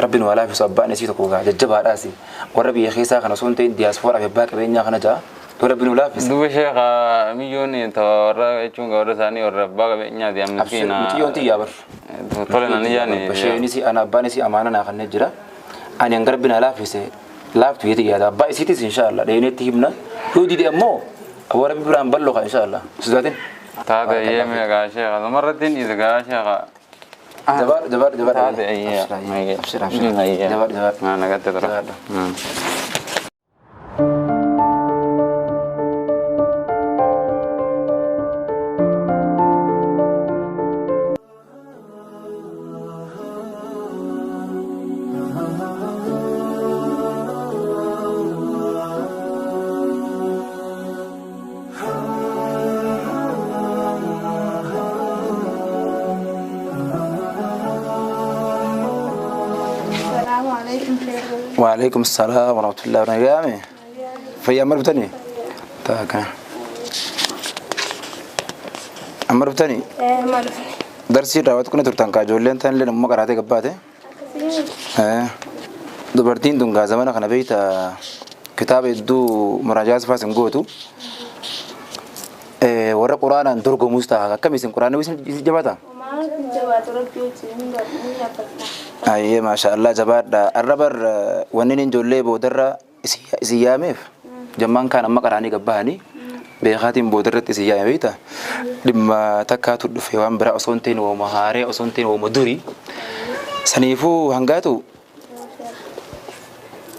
rabbi nu walaafisu abbaan isii tokko gaa jajjabaadhaasi. Warra biyya keessaa kana osoo hin ta'in diyaaspooraa fi abbaa qabeenyaa kana ja'a yoo rabbi nu laafise. duuba sheekha miyyoon ta warra jechuun warra isaanii warra abbaa qabeenyaati ammiskiina Miciyyoon tiyyaa bar. tole nan yaani Basheenis ana abbaan isii amaana naa kanneen jira. Ani hanga rabbi na laafise laaftu yeeti yaada abbaa isiitis inshaallah dheeneetti himna. Yoo dide ammoo aboo rabbi biraan bal'oo kan inshaallah. Sodaatin. taate iyyee gaa sheekha dhumarratti hin dhiise gaa sheekha Jabaadhu jabaadhu jabaadhu. taate iyyee Abshir abshir. Jabaadhu jabaadhu. nagatte tura Jabaadhu. وعليكم السلام ورحمة الله وبركاته. فيا مربتني. تاكا. مربتني. إيه مربتني. درسي راوت كنا ترتان كاجولين تان لنا ما قرأت قباته. إيه. دبرتين دون غازمنا خنا بيت كتاب يدو مراجعة فاس نقوتو. إيه ورا قرآن درجو مستها كم يسن قرآن ويسن جباتا. أيه ما شاء الله جبار الربر ونين جولي بودرة إسياميف جمان كان ما قراني قبهني بخاتم بودرة إسيامي بيتا لما تكاتو في وان برا أصنتين ومهاري أصنتين ومدوري سنيفو هنگاتو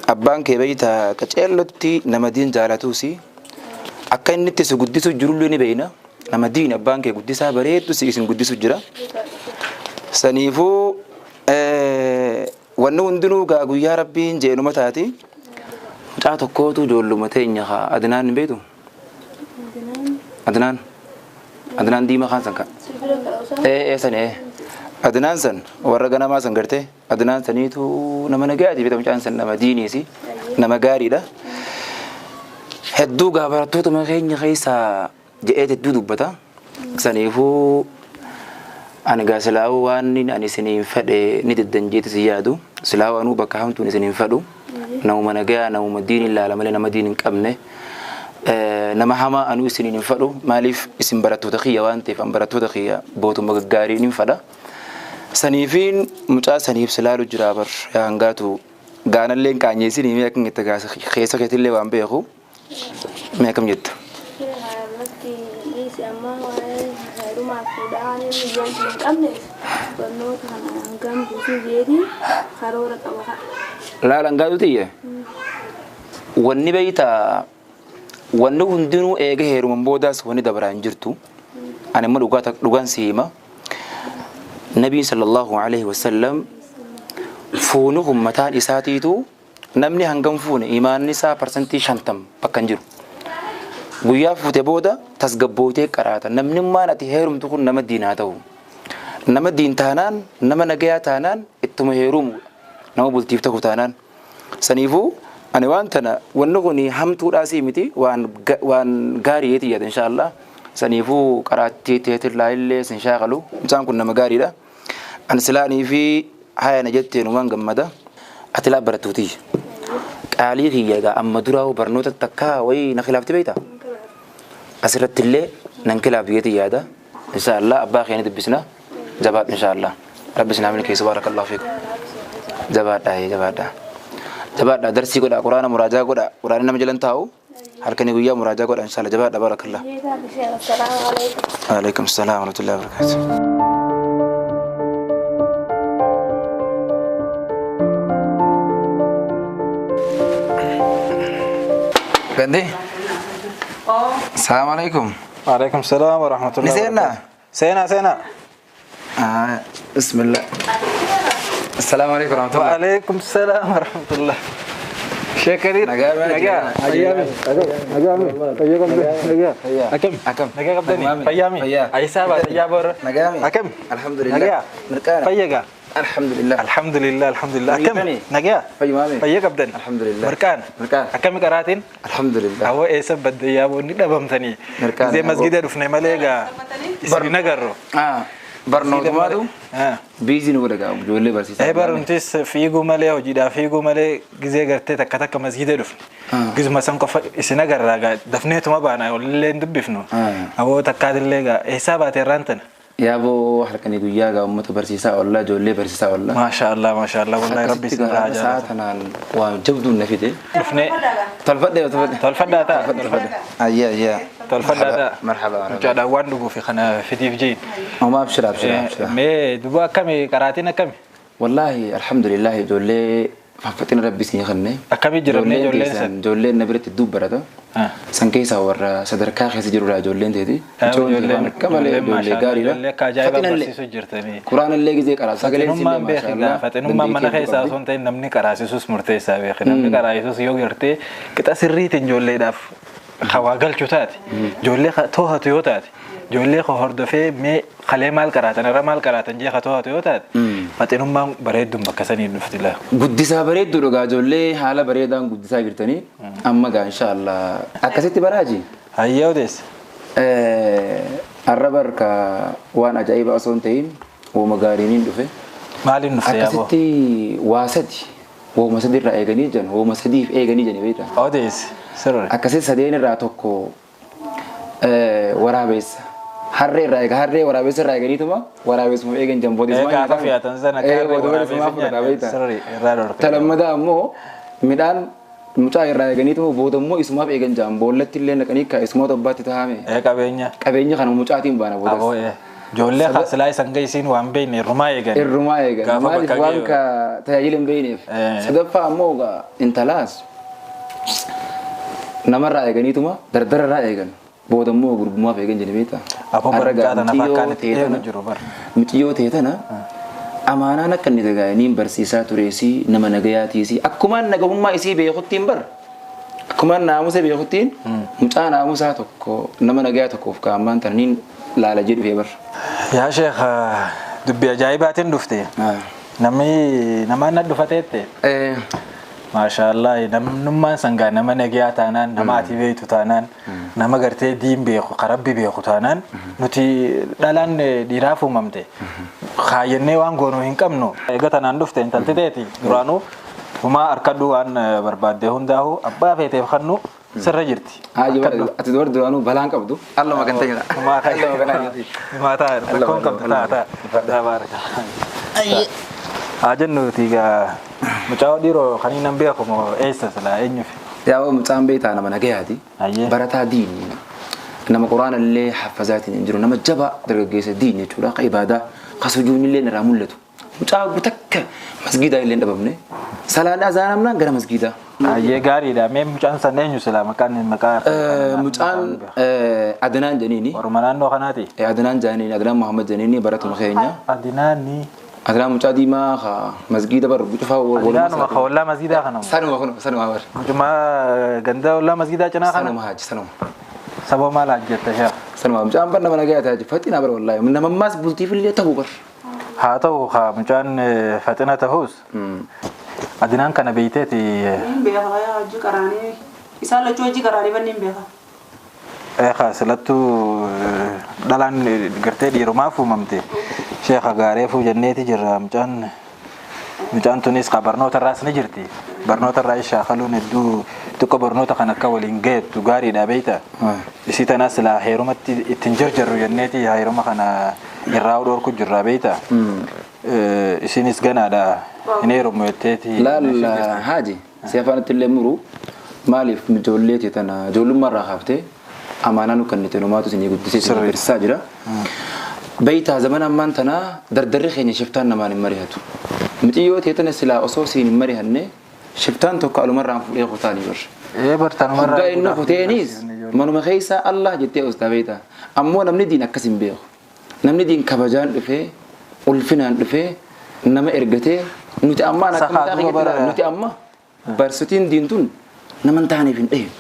أبان كبيتا كتشيلوتي نمدين جالاتوسي أكن نتسو قدسو جرولوني بينا نمدين أبان كي قدسها بريتو سيسن قدسو جرا سنيفو wanni hundinuu gaa guyyaa rabbiin jeenuma taati mucaa tokkootu ijoolluma teenya haa Adnaan hin beektu? Adnaan Adnaan diimaa kaan san ka? Ee san ee Adnaan san warra ganamaa san gartee Adnaan saniitu nama nagaati beekta mucaan san nama diiniisi nama gaariidha. Hedduu gaa barattootuma keenya keessaa je'eet hedduu dubbata saniifuu ani gaa silaa'uu waan ani isiniin fedhe ni deddanjeeti si yaadu silaa'uu anuu bakka hamtuun isiniin fedhu namuma nagaa namuma diin ilaala malee nama diin hin qabne nama hamaa anuu isiniin hin fedhu maaliif isin barattoota kiyya waan ta'eef an barattoota kiyya bootuma gaggaariin hin fedha saniifiin mucaa saniif silaalu jira bar yaa hangaatu gaanallee hin qaanyeessinii mee akkam jetta gaasa keessa keetillee waan beeku mee akkam jetta. Laala hangaatu tiyye wanni beeyta wanni hundinuu eega heeruman boodaas wanni dabaraa hin jirtu ani immoo dhugaan si hima nabii sallallahu alaihi wasallam fuuni kun mataan isaatiitu namni hangam fuune imaanni isaa 50% bakka hin jiru. Guyyaa fuute booda tasgabbootee qaraata namni maan ati heerumtu kun nama diinaa ta'u nama diin taanaan nama nagayaa taanaan ittuma heerumu nama bultiif ta'u taanaan saniifuu ani waan tana wanni kun hamtuudhaasii miti waan gaariitii yaada inshaallah saniifuu qaraattii teetirlaa illee sin shaakalu mucaan kun nama gaariidha ani silaanii fi haya na jetteen waan gammada ati laa barattuutii qaalii kiyya egaa amma duraa barnoota takkaa wayii na khilaafti beektaa asirratti illee nan kilaaf biyyeetii yaada inshaallah abbaa keenya dubbisna jabaadhu inshaallah rabbi isin haa milkeessu baarakallahu fiikum jabaadhaa jabaadhaa jabaadhaa darsii godhaa quraana muraajaa godhaa quraanni nama jalan taa'u halkanii guyyaa muraajaa godhaa inshaallah jabaadhaa baarakallah. Waalaikum salaam warahmatullahi wabarakatuh. Gandhi. السلام عليكم. وعليكم السلام ورحمة الله. نسينا. سينا سينا. بسم الله. السلام عليكم ورحمة الله. وعليكم السلام ورحمة الله. شكرا. نجا نجا نجا أكم أكم نجا قبضني فيامي عيسى يا نجامي أكم الحمد لله نجا فيجا الحمد لله الحمد لله الحمد لله أكم نجا فيا قبضني الحمد لله مركان مركان أكم قراتين الحمد لله هو إيه سبب يا بني دبمتني زي مسجد رفنا مالجا نجرو barnootumaatu biizii nu godha gaa ijoollee barsiisaa. Barumtis fiiguu malee hojiidhaa fiiguu malee gizee gartee takka takka masgida dhufne. Gizuma san qofa isin agarraa gaa dafneetuma baana walillee hin dubbifnu. Aboo takkaatillee gaa eessaa baate irraan tana? Yaaboo halkanii guyyaa gaa uummata barsiisaa oollaa ijoollee barsiisaa oollaa. Maasha Allah maasha Allah wallahi rabbi isin irraa jaalata. Sa'a tanaan waan jabduun na fide. Dhufnee. Tolfadhe tolfadhe. Tolfadhaa ta'a. Tolfadhe. Ayyaa ayyaa. Tolfadhaa ta'a. Marhaba. Mucaadhaan waan dhuguuf kana fidiif jiin. Homaa abshira abshira abshira. Mee duba akkami qaraatiin akkami? Wallaahi alhamdulillah ijoollee faffaxina rabbi isin kenne. Akkamii jiramne ijoolleen san? Ijoolleen na biratti hedduu barata. San keessaa warra sadarkaa keessa jirudha ijoolleen teeti. Ijoolleen akka malee ijoollee gaariidha. Ijoollee akka ajaa'ibaa barsiisuu jirtanii. Quraanallee gizee qaraa sagaleen Faxinummaan beekna faxinummaan mana keessaa osoo hin ta'in namni qaraasisus murteessaa beekna. Namni qaraasisus yoo gartee qixa sirriitiin ijoolleedhaaf hawaa galchu taate ijoollee to'atu yoo taate ijoollee hordofee mee kalee maal qaraatan irra maal qaraatan jee to'atu yoo taate Faxinummaan bareedduun bakka sanii dhufti laa. Guddisaa bareedduu dhugaa ijoollee haala bareedaan guddisaa jirtanii amma gaa inshaallah akkasitti baraaji. Hayyee odeessa. Arra barka waan ajaa'ibaa osoo hin ta'in wooma gaariiniin dhufe. Maaliin dhufte yaaboo? Akkasitti waa sadi wooma sadi irraa eeganii jiran wooma sadiif eeganii jiran beektaa. Odeessi sirri. Akkasitti sadeen irraa tokko waraabeessa. Harree irraa eega harree waraabessa irraa eeganiituma waraabessuma eegan jan booda Egaa gaafa fe'atan sana akka harree waraabessa nyaatan sirri irraa dhorka. Talammadaa ammoo midhaan mucaa irraa eeganiituma booda immoo isumaaf eegan jaan boollatti illee naqanii ka isumaatu abbaatti taa'ame. Qabeenya. Qabeenya kana mucaatiin baana boodas. Aboo ijoollee silaa isan gaisiin waan beekne irrumaa eegan. Irrumaa eegan. Gaafa Maaliif bakka waan ga'e. ka tajaajila hin beekneef. Sadaffaa ammoo egaa intalaas namarraa eeganiituma dardararraa eegan. Booda immoo gurgummaaf eegan jedhee beektaa. Aboo barumsaa tana fakkaan itti eegu jiru bara. Mucayyoo ta'e tana amaanaan akka inni tagaa'iniin barsiisaa tureesii nama nagayaatiisii akkumaan nagahummaa isii beekuttiin bar akkumaan naamusa beekuttiin mucaa naamusaa tokko nama nagayaa tokkoof kaa'ammaan tana laala jedhu dhufee bar. Yaa sheekh dubbii ajaa'ibaatiin dhufte. Namni namaan na dhufateette. Maashaallah namnummaan sangaa nama nagayaa taanaan nama ati beektu taanaan nama gartee diin beeku karabbi beeku taanaan nuti dhalaan dhiiraaf uumamte kaayyannee waan goonuu hin qabnu. Egaa tanaan dhufte intalti teeti duraanuu humaa harkadhu waan barbaadde hundaa'u abbaa feeteef kannu sirra jirti. Haaji ati dubara duraanuu balaan qabdu allama kan ta'edha. Humaa humaa ta'a rakkoon qabdu ta'a ta'a. Baaraka. Haa jennuuti egaa mucaa dhiiroo kan inni beeku moo eessa silaa eenyufi? Yaa mucaan beektaa nama nagayaati. Barataa diini. Nama quraana illee haffazaatiin hin jiru nama jabaa dargaggeessa diini jechuudha. Ka ibaadaa ka sujuudni illee irraa mul'atu. Mucaa takka masgiidaa illee hin dhabamne. Salaan azaanamnaan gara masgiidaa. Ayyee gaariidha. Mee mucaan san eenyu silaa maqaan maqaa? Mucaan Adnaan jedhaniini. Orma naannoo kanaati? Adnaan jedhaniini Adnaan Muhammad jedhaniini baratuma keenya. Adnaani. Adnaan mucaa diimaa ka masgiida bar cufaa Adnaanuma ka ollaa masgiidaa kana. Sanuma kun sanuma bar. Mucuma ganda ollaa masgiidaa cinaa kana. Sanuma haaji sanuma. Saba maal hojjetta sheekh? Sanuma mucaan bar nama nagayaa ta'a faxina bar wallaahi namammaas bultiif illee ta'u bar. Haa ta'u ka mucaan faxina ta'us. Adnaan kana beeyteeti. Hin beeka hojii qaraanii isaan lachuu hojii qaraanii banni hin beeka. Eegaa silattuu dhalaan gartee dhiirumaaf uumamte. Sheekha gaareefuu jenneeti jirra mucaan mucaan tunis ka barnoota irraas ni jirti. Barnoota irraa shaakaluun hedduu xiqqoo barnoota kan akka waliin geettu gaariidha beeyta. Isii tanaas silaa heerumatti ittiin jarjarru jenneeti heeruma kana irraa dhorku jirra beeyta. Isinis ganaadha hin heerumu jetteeti. Laal haaji si afaanitti illee muru maaliif ijoollee tana ijoollummaa irraa kaaftee amaanaa nu kennite numaatu isinii guddisee isin barsiisaa jira. Beeytaa zamana ammaan tanaa dardarri keenya shiftaan namaan hin mari'atu. Mucayyoo ta'e tana silaa osoo siin hin mari'anne shiftaan tokko alumarraan fuudhee kutaanii bar. Bartanumarraa. Hoggaa inni kuteenis manuma keessa Allah jettee ostaa beeytaa. Ammoo namni diin akkas hin beeku. Namni diin kabajaan dhufee ulfinaan dhufee nama ergatee nuti ammaan akka mataa keenyatti nuti amma barsiitiin diin tun nama hin taaneef hin dhahin.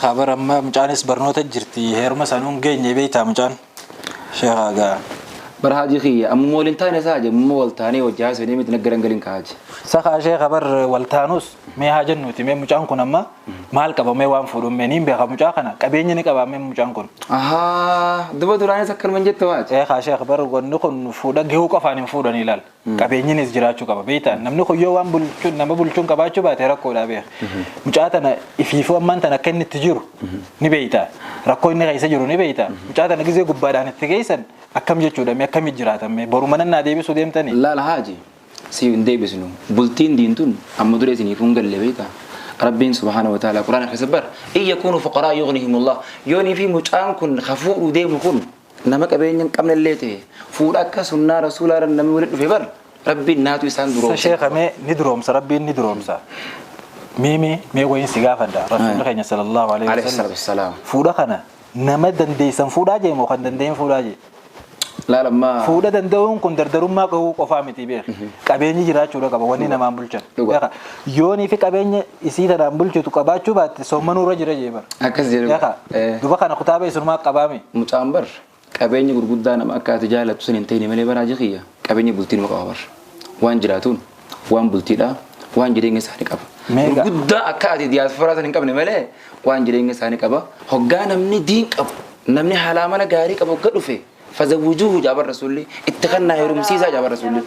Kabar amma mucaanis barnoota jirti heeruma sanuun geenye beeytaa mucaan. Sheekha gaa. Bara haji kiyya amma waliin taane isaa haji amma wal taanee hojii haasofnee miti naggaran galin ka haji. Sakaa sheekha bar wal taanus mee haa jennuuti mee mucaan kun amma maal qaba mee waan fuudhu mee niin beeka mucaa kana qabeenya ni qaba mee mucaan kun. Ahaa duba duraanis akkanuma hin jettu haji. Sheekha sheekha bar wanni kun fuudha gahuu qofaan hin fuudhan ilaal. Qabeenyinis jiraachuu qaba beektaa namni kun yoo waan bulchuun nama bulchuun qabaachuu baate rakkoodha beeka. Mucaa tana ifiifuu ammaan tana akka inni itti jiru ni beektaa rakkoo inni keessa jiru ni beektaa mucaa tana gizee gubbaadhaan itti geessan akkam jechuudha mee akkamitti jiraatan mee boru mana naa deebisuu deemtanii. Laala haaji si hin deebisnu bultiin diintun amma dura isiniif hin galle beektaa. Rabbiin subhaana wa ta'ala quraana keessa bar in yakuunu fuqaraa yughnihimullah yoonii fi mucaan kun hafuudhu deemu kun nama qabeenya hin qabne illee ta'e fuudha akka sunnaa rasuulaa namni walitti dhufe bar rabbiin naatu isaan duroomsa. Sheekha mee ni duroomsa rabbiin ni duroomsa. Mee mee wayin si gaafadha rasuulli keenya sallallahu alaihi wasallam. Fuudha kana nama dandeessan fuudhaa jee moo kan dandeenye fuudhaa jee? Laala ammaa. Fuudha danda'uun kun dardarummaa qabu qofaa miti beek. Qabeenyi jiraachuudha qaba wanni namaan bulchan. Yoonii fi qabeenya isii tanaan bulchitu qabaachuu baatte soommanuu irra jira jee bara. Akkas jedhu. Duba kana kutaaba isumaa qabaame. Mucaan bar qabeenya gurguddaa nama akka ati jaalattu sun hin ta'in malee baraa jikiyya qabeenya bultii nama qaba bar. Waan jiraatuun waan bultiidha waan jireenya isaanii qaba. Gurguddaa akka ati diyaasporaa san hin qabne malee waan jireenya isaanii qaba. Hoggaa namni diin qabu namni haala amala gaarii qabu hogga dhufe fazawwijuuhu jaabar rasuulli itti kannaa heerumsiisaa jaabar rasuulli.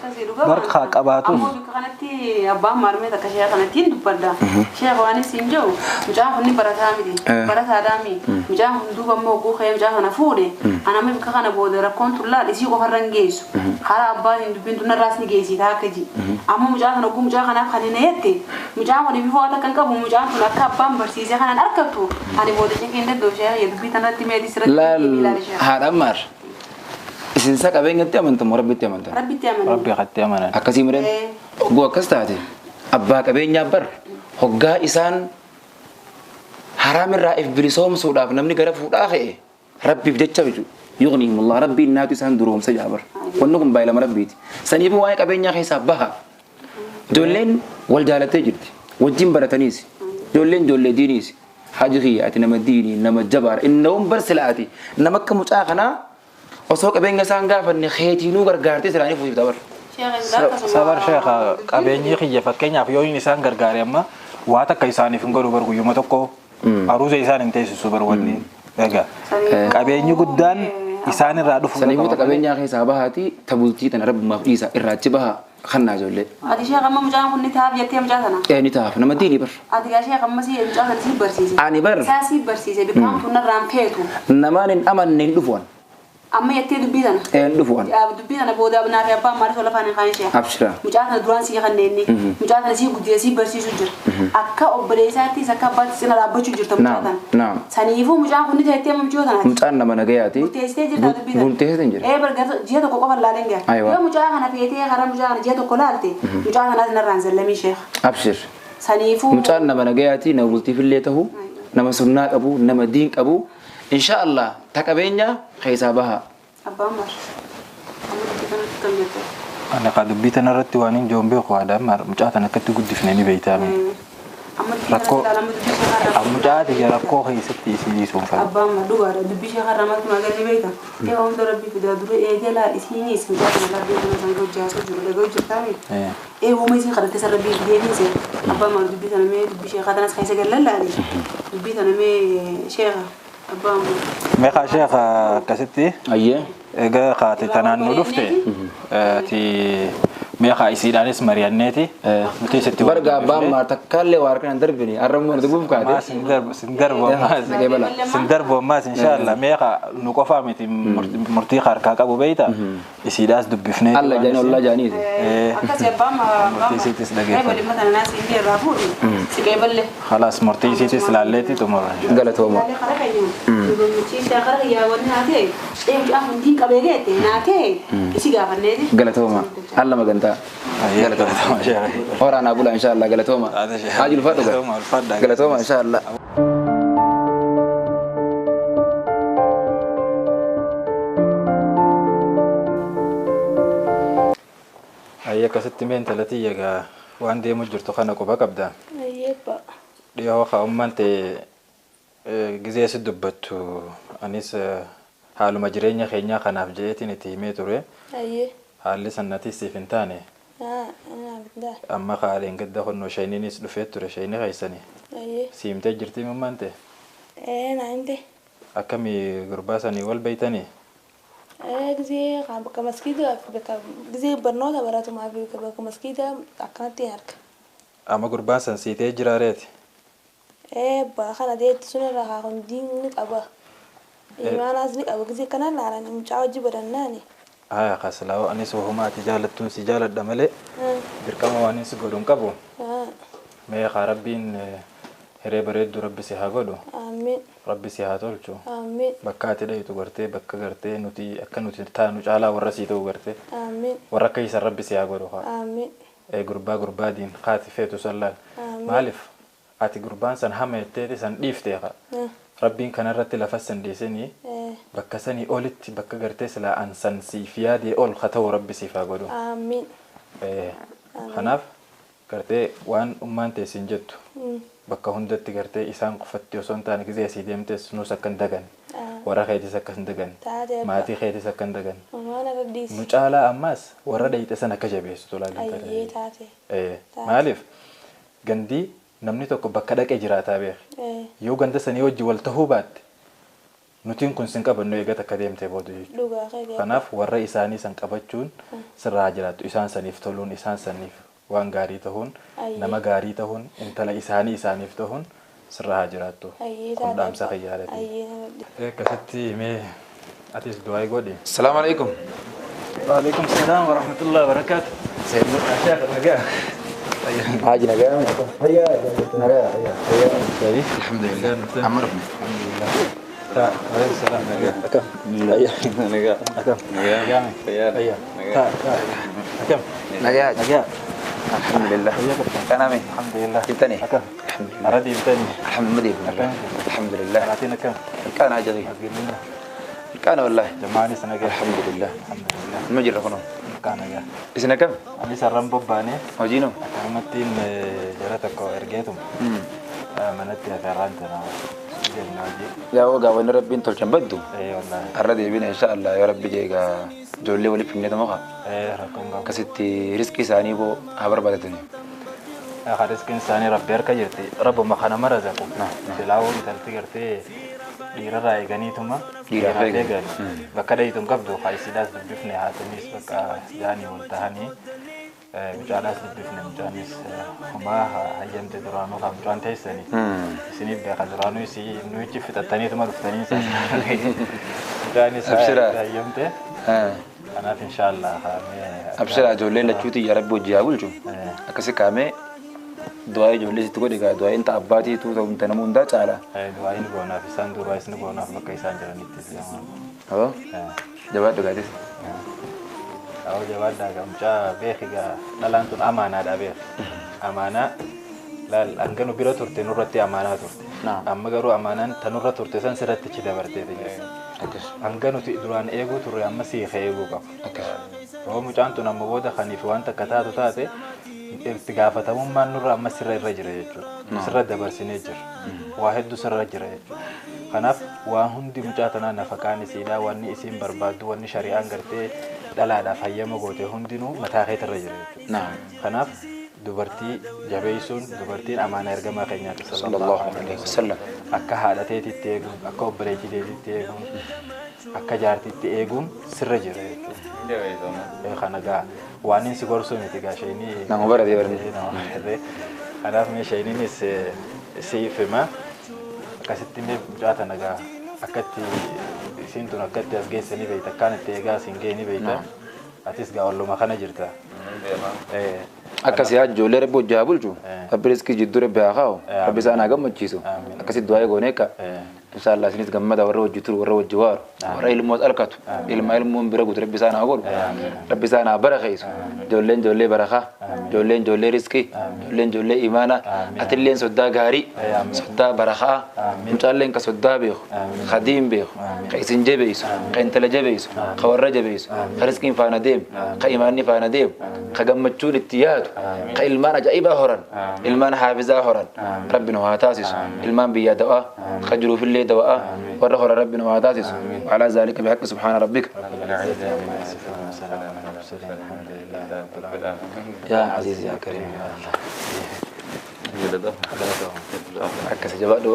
Barka qabaatuun. Ammoo bikka kanatti abbaan maarmee takka ishee kanattiin dubbadda. Ishee waan isin jiru mucaan kun ni barataa miti. Barataadhaa mi. Mucaan kun duuba immoo oguu ka'ee mucaa kana fuudhe. Ana amma bikka kana booda rakkoon tun laal isii qofarra hin geessu. Karaa abbaan dubbiin tun narraas ni geessi taa akka ji. Amma mucaa kana oguu mucaa kanaaf kan hin eette mucaan kun bifa waan akka hin qabu mucaan kun akka abbaan barsiisee kanaan argattu ani booda ishee hin danda'u ishee dubbii tanatti meetii sirratti Laal haadha ammaar. Isin isa qabeenyatti amantamu rabbitti amantan. Rabbitti amanan. Rabbi hatti amanan. Akkasii midhaan hogguu akkas taate abbaa qabeenyaa bar hoggaa isaan haraamirraa if bilisoomsuudhaaf namni gara fuudhaa ka'e rabbiif jecha jechuudha. Yuqnihimullah rabbiin naatu isaan duroomsa jaabar. Wanni kun baay'ee lama rabbiiti. Saniifuu waa'ee qabeenyaa keessaa baha. Ijoolleen wal jaalattee jirti. Wajjin barataniis. Ijoolleen ijoollee diiniis. Haji kiyya ati nama diinii nama jabaara. Innawwan bar sila ati nama akka mucaa kanaa osoo qabeenya isaan gaafanne keetiinuu gargaartee silaanii fuusiif dabar. Sabar sheekha qabeenyi kiyya fakkeenyaaf yoo inni isaan gargaare amma waa takka isaaniif hin godhu bar guyyuma tokko aruusa isaan hin teessisu bar wanni. Egaa qabeenyi guddaan isaan irraa dhufu. Saniifuu qabeenyaa keessaa bahaati tabultii tana rabbumaaf dhiisa irraachi baha kannaa ijoollee. Ati sheekha amma mucaan kun ni taa'aaf jettee mucaa sana. Ee ni taa'aaf nama diinii bar. Ati gaa sheekha amma si mucaa sana si barsiise. Ani bar. Isaa si barsiise bikkaan tun narraan feetu. Namaan hin amanne hin dhufuwan. Amma jettee dubbii sana. Ee hin dhufuwan. Dubbii sana booda naa fi abbaan maaliif tola afaan hin kaane sheekha. Abshira. Mucaa sana duraan si kanneenni. Mucaa sana si guddisee si barsiisu jira. Akka obboleessaattis akka abbaattis cina dhaabbachuu jirta mucaa sana. Naam. Saniifuu mucaan kun ni teettee amma mucaa sanaati. Mucaan nama nagayaati. Murteessitee jirta dubbii sana. Murteessitee hin jira. Ee bargaasa ji'a tokko qofa laaleen gaha. Yoo mucaa kana feetee karaa mucaa kana ji'a tokko laalte mucaa sanaas narraan zallamii sheekha. Abshir. Saniifuu. Mucaan nama nagayaati nama bultiifillee ta'u nama sunnaa qabu nama diin qabu insha Allah ta qabeenya keessaa baha. Abbaan maar. Amma dubbii kanatti kam jette? Ani kaa dubbii tanarratti waan hin joon beeku haadha ammaar mucaa tana akkatti guddifne ni beeytaame. Rakkoo mucaa tiyya rakkoo keessatti isii dhiisuun fedha. Abbaan maar dhugaadha dubbii ishee har'a maaltu maa galli beeyta. Ee hunda rabbii fidaa dura eegalaa isiinis mucaa tana rabbii kana san hojjaasuu jiru dhaga'u jirtaame. Ee uuma isiin kadhatte san rabbii deebiinse abbaan maar dubbii tana mee dubbii ishee katanas keessa gallallaani dubbii tana mee sheekha abbaan maar. Meeqa sheekha akkasitti? Ayyee. Egaa kaate tanaan nu dhufte ati meeqa isiidhaanis mari'anneeti nuti isitti Barga abbaan maar takkaallee waa harkaan hin darbine arramu nu dubbuf kaate. Sin darbu ammaas sin darbu ammaas inshallah meeqa nu qofaa miti murtii harkaa qabu beeyta isiidhaas dubbifnee. Alla jaanii ollaa jaaniiti. Akkasii abbaan maar murtii isiitis dhageeffate. Eeballi mata naas hin irraa fuudhi si qeeballe. Khalaas murtii isiitis laalleeti xumura. Galatooma. Galatooma. Alla magantaa. Galatooma. Horaa bula inshallah galatooma. Haji ulfaadhu. Galatooma inshallah. Ayya akkasitti mee intala tiyya gaa waan deemu jirtu kana quba qabda. Ayyeebba. Dhiyoo kaa'ummaan ta'e gizee si dubbattu anis haaluma jireenya keenyaa kanaaf je'eetiin itti himee ture. Ayyee. Haalli sannatis siif hin taane. Amma haaleen gadda honnoo shayiniinis dhufee ture shayini keessanii. Ayyee. Siimtee jirti mummaan ta'e. Ee naa himte. Akkamii gurbaa sanii wal beeytanii? Gizee bakka maskiidaa bakka gizee barnoota baratumaa fi bakka maskiidaa akkanatti hin arga. Amma gurbaan san siitee jiraareeti? Ee kana deetti sun irraa haa hundiin ni qaba. Imaanaas ni qaba gizee kana laalan mucaa hojii barannaani. Haa kaslaawo anis wahuma ati jaalattuun si jaaladha malee dirqama waan si godhu hin qabu. Mee haa rabbiin hiree bareedduu rabbi si haa godhu. Amiin. Rabbi si haa tolchu. Amiin. Bakka ati dhayitu gartee bakka gartee nuti akka nuti taanu caalaa warra sii ta'u gartee. Amiin. Warra akka isa rabbi si haa godhu haa. Amiin. Gurbaa gurbaadiin haati feetu sallaan. Maaliif ati gurbaan san hama jetteeti san dhiiftee haa. Rabbiin kanarratti lafa san dhiisanii bakka sanii olitti bakka gartee silaa an san siif yaadee ol haa ta'u rabbi siif haa godhu. Amiin. Kanaaf gartee waan ummaan teessin jettu bakka hundatti gartee isaan qofatti osoo hin taane gizee asii deemtes nus akka hin daganne. Warra keetis akka hin daganne. Taate abbaa. Maatii keetis akka hin daganne. Waan irra dhiisi. Nu caalaa ammaas warra dhayxe san akka jabeessitu laalin Ayyee taate. Maaliif gandii namni tokko bakka dhaqee jiraataa beeka. Yoo ganda sanii wajji wal tahuu baatte nutiin kun sin qabannu eegata akka deemtee booda jechuudha. Dhugaa keetii abbaa. Kanaaf warra isaanii san qabachuun sirraa jiraattu isaan saniif toluun isaan saniif waan gaarii tahuun nama gaarii tahuun intala isaanii isaaniif tahuun sirraa jiraattu. Ayyee Kun taate dhaamsa abbaa. kiyyaadha. Ayyee nama dhiisi. Akkasitti mee atis du'aa godhi. Salaamu alaikum. Waalaikum salaam wa rahmatullahi wa barakaatu. Nagaa. Haji nagaa. Fayyaa. Nagaa. Fayyaa. Alhamdulillah. Amma dhufne. Alhamdulillah. Ta, waalaikum salaam. Nagaa. Akkam? Nagaa. Akkam? Nagaa. Fayyaa. Fayyaa. Ta, ta. Akkam? Nagaa. Nagaa. Alhamdulillah. Fayyaa qabda. Kanaame. Alhamdulillah. Jibtani. Akkam? Ara deebitanii. Alhamdulillah. Alhamdulillah. Maatiin akkam? Ilkaan haji. Alhamdulillah. Ilkaan wallahi. Jamaanis nagaa. Alhamdulillah. Alhamdulillah. Nama jirra kunoo. Ilkaan nagaa. Isin akkam? Anis har'aan bobbaanee Hojiinoo? akkanumattiin jara tokko ergeetuma manatti afeerraan tana deemna hojii. Yaa ogaa wanni rabbiin tolchan baddu. Ee wallaahi. Har'a deebina insha Allah yoo rabbi jee egaa ijoollee waliif himnee tamoo Ee rakkoon qabu. akkasitti riskii isaanii boo haa barbaadatani. Haa riskiin isaanii rabbi harka jirti. Rabbuma kana mara zaqu. Silaawuu intalti gartee dhiirarraa eeganiituma Dhiiraaf eegan. eegan. Bakka dhayitu hin qabdu haa isiidhaas dubbifne haatinis bakka jaanii wal tahanii mucaadhaas dubbifne mucaanis homaa hayyamte duraanuu haa mucaan teessanii. Isiniif beeka duraanuu isii nuyichi fixattaniituma dhuftanii mucaanis Abshira. hayyamte. Kanaaf inshaallah haamee. Abshira ijoolleen lachuuti yaa rabbi hojii haa bulchu. Akkasi kaamee du'aa ijoollee sitti godhe egaa du'aa inta abbaatii tuu ta'u inta nama hundaa caala. Du'aa inni goonaaf isaan duraa isni goonaaf bakka isaan jiranittis. Hoo jabaadhu gaatis. Awwa jabaadhaa gaa mucaa beeki gaa dhalaan tun amaanaadha beeki. Amaanaa laal hanga nu bira turte nurratti amaanaa turte. Amma garuu amaanaan tanurra turte san sirratti achi dabarteeti jirti. Hanga nuti duraan eeguu turre amma siiqee eeguu qabu. Yoo mucaan tun amma booda kaniif waan takka taatu taate itti gaafatamummaan nurra amma sirra irra jira jechuudha. Sirra dabarsinee jira. Waa hedduu sirra jira jechuudha. Kanaaf waan hundi mucaa tanaa nafaqaan isiidhaa wanni isiin barbaaddu wanni shari'aan gartee dhalaadhaaf hayyama goote hundinuu mataa keetirra jira jechuudha. Kanaaf dubartii jabeessuun dubartiin amaanaa ergamaa keenyaati Sallallahu alaihi wasallam. Akka haadha teetitti eeguun akka obboleettii teetitti eeguun akka jaartitti eeguun sirra jira jechuudha. Kana gaa waan inni si gorsuu miti gaa isheenii. Nama baratee barate. Nama baratee. Kanaaf mee isheeniinis siif hima akkasitti mee mucaa tana gaa akkatti isiin tun akkatti as geesse ni beekta akkaan itti eegaa siin ga'e ni beekta. Atis gaa olluma kana jirta. Akkas yaa ijoollee rabbi hojii haa bulchu. Rabbi riskii jidduu rabbi haa kaa'u. Rabbi isaan haa gammachiisu. Akkasitti du'aa goonee akka insha Allah isinis gammada warra hojii turu warra hojii waaru warra ilmoos alkatu ilma ilmoon bira guutu rabbi isaan haa godhu rabbi isaan haa barakeessu ijoolleen ijoollee barakaa ijoolleen ijoollee riskii ijoolleen ijoollee imaanaa atilleen soddaa gaarii soddaa barakaa mucaalleen ka soddaa beeku ka diin beeku ka isin jabeessu ka intala jabeessu ka warra jabeessu ka riskiin faana deemu ka imaanni faana deemu ka gammachuun itti yaadu ka ilmaan ajaa'ibaa horan ilmaan haafizaa horan rabbi nu haa taasisu ilmaan biyyaa da'aa ka jiruufillee dawaa warra horan rabbi nu haa taasisu وعلى ذلك بحق سبحان ربك يا عزيز يا كريم akkasi jabaadhu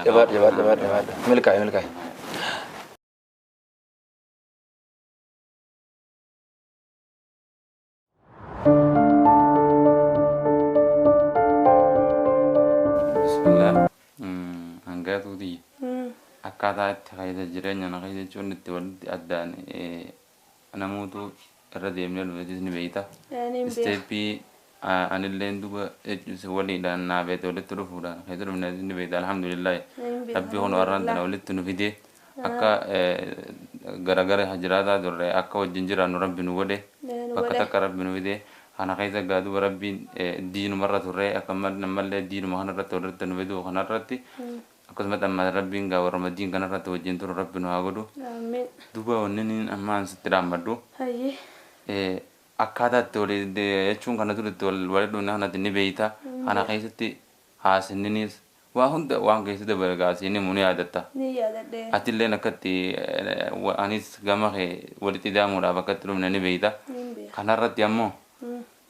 jabaadhu jabaadhu jabaadhu jabaadhu milkaa'e milkaa'e. Bismillah. Hangaatuuti. Akkaataa itti keessa jireenya na keessa jechuun itti walitti addaan namoota irra deemnee dhufetis ni beekta. Isteeppii anilleen duba waliidhaan naa beekte walitti dhufuudhaan keessa dhufnees ni beekta alhamdulillahi. Rabbi kun warraan tana walitti nu fidee akka garagara jiraataa turre akka wajjin jiraannu rabbi nu godhe bakka takka rabbi nu fidee kana keessa gaa duba rabbiin diinumarra turre akka ammallee diinuma kanarratti walitti nu fiduu kanarratti akkasumas amma rabbiin gaa warra diin kanarratti wajjin turu rabbi nu haa godhu. Duba wanni amma sitti dhaammadhu. Akkaataa itti walii jechuun kana ture itti wal dhufne kanatti ni beeyta. Kana keessatti haasininis Waa hunda waan keessa dabargaasiin himu ni yaadatta. Ni yaadadhe. Atillee akkatti anis gama kee walitti ida'amuudhaaf akkatti dhumne ni beeyta. Kanarratti ammoo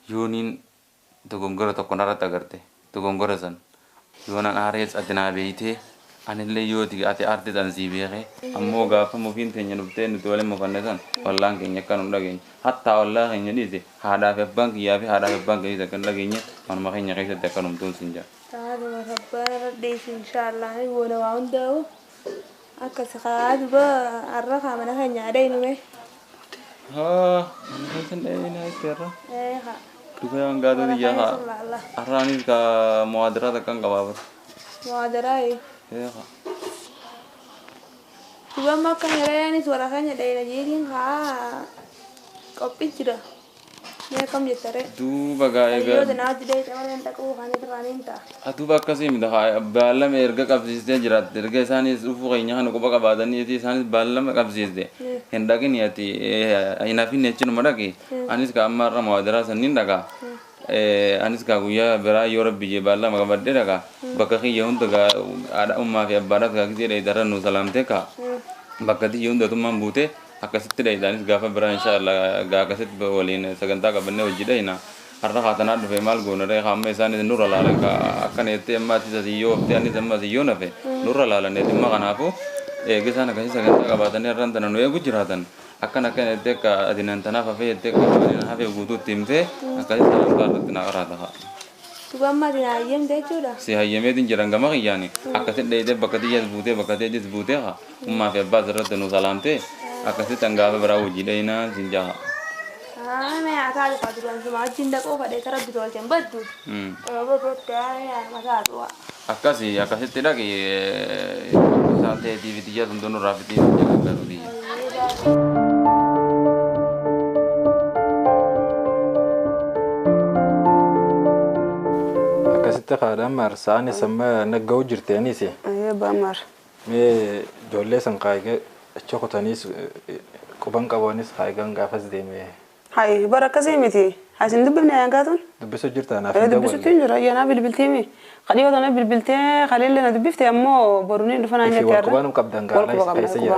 yooniin dogongora tokko narratti agarte dogongora san yoonaan aarees ati naa beeytee anillee yooti ati aarte san sii beekee ammoo gaafa mufiin teenya dhuftee nuti waliin mufanne san ollaan keenya akka nu dhageenye hattaa ollaa keenya dhiise haadhaa fi abbaan kiyyaa fi haadhaa fi abbaan keenya akka nu dhageenye manuma keenya keessatti akka numtuun sin jira. Taatuma rabbaan dhiisi inshaallah goona waa hundaa'u akkas kaa duba har'a kaa mana keenya adeemume. Haa mana keessan dheeyina itti har'a. Ee haa. Duba waan gaaduu biyya haa har'aanis kaa muwaadiraa takka hin qabaa bara. Muwaadiraa ee. Haa. Duba amma akka hirayaanis warra keenya dheeyina jeetiin haa qophii jira. Duuba gaa'ee Duuba akkasii miti baallama erga qabsiistee jiraatte erga isaanis dhufuu keenya kana quba qabaatanii isaanis baallama qabsiiste hin dhaqini ati hin hafinne jechinuma dhaqi anis ka amma irra muwaadiraa sanniin dhaqa anis ka guyyaa biraa yoo rabbi jee baallama qabadhee dhaqa bakka kiyya hunda haadha ummaa fi abbaadhaas gaa gisee dheeydarra nu salaamtee ka bakka tiyya hundatummaan buutee akkasitti dheeyda anis gaafa biraa inshaallah gaa akkasitti waliin sagantaa qabannee hojii dheeyna har'a haatanaa dhufe maal goona ree hamma isaanis nurra laalan akkana jettee amma atis asii yoo haftee anis amma asii yoo nafe nurra laalan dhimma kanaafu eega isaan akkasii sagantaa qabaatanii har'aan tana nu eegu jiraatan akkana akkana jettee akka ati nan tanaaf hafee jettee akka waan hafee guutuutti himtee akkasii sagantaa irratti naa qaraata haa. Duba amma ati hayyamte jechuudha. Si hayyameetiin jiran gama kiyyaani akkasitti dheeyitee bakka tiyyaas buutee bakka teetis buutee haa ummaa fi abbaas irratti nu salaamtee akkasitti hangaafa biraa hojii dheeyinaa siin jaha. Mee haa taatu duraan suma wajjin dhaquu fadhee kara bitu wajjin baddu. Akkasi akkasitti dhaqi isaan ta'eetii fi xiyyaa sun nurraa fitii jedhan biyya. Akkasitti haadhaan maarsaanis amma nagga'uu jirti anis. Abbaa maar. Mee ijoollee san kaayee achi kutaniis quban qabanis kaayegan gaafas deeme. Hai bara akkasii miti. Asin dubbifne ayaan kaatuun? Dubbisuu jirta naaf hin Dubbisuutti hin jiru ayyaanaa bilbilteemi. Qadhiyoo tana bilbiltee kaleellee na dubbifte ammoo boruun dhufa naan jettee har'a. Qubanuu qabdan gaala keessa jira.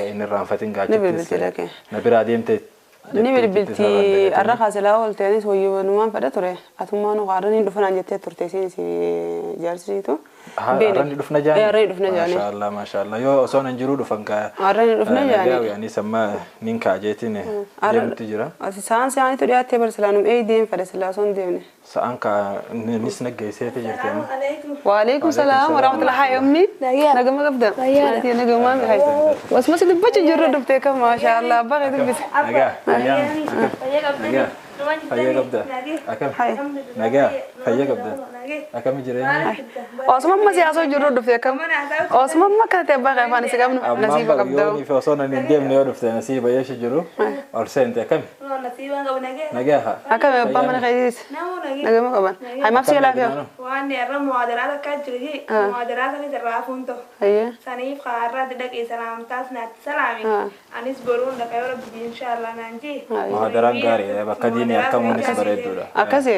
Inni irraanfatin Ni bilbilti dhaqee. Na biraa deemte. Ni bilbilti har'a kaaselaa oolte anis wayyoowwanumaan fedha ture. Atummaan har'a ni dhufa naan jettee turte isiin si jaarsisiitu. Har'a ni dhufna jaani. Har'a ni dhufna jaani. Maashaallah maashaallah yoo osoo nan jiruu dhufan kaa. Har'a ni dhufna jaani. Anis amma nin kaajeetiin deemutti jira. Sa'aan sa'aanitu dhiyaattee bar silaanum ee deem fedha silaa osoo hin deemne. Sa'aan kaa nis naggeesseeti jirti amma. Waalaikum salaam warahmatullahi haa ummi. Nagama qabda. Nagama hai. Wasuma si dubbacha jirru dhuftee kan maashaallah abbaa kee dubbise. Nagaa. Nagaa. Fayyaa qabda. Akkam? Nagaa. Fayyaa qabda. Akkam jireenya? Osuma amma siyaasoo jirru dhufte akkam? Osuma amma akka ta'e abbaa kee afaan isa qabnu nasiiba qabda. Yoo fi osoo nan hin deemne yoo dhufte nasiiba yeeshe jiru ol seente akkam? Nagaa haa. Akkam abbaa mana keetiis? Nagama qaban. Hai maaf si laafee? Waan irra muwaadaraat akka jiru muwaadaraa sanis irraa hafuun ta'u. Saniif kaarraa dhaqee salaamtaas naatti salaami. Anis boruun dhaqee yoo rabbi inshaallah naan jee. Muwaadaraan gaarii bakka diinii argamuunis bareedduudha. Akkasi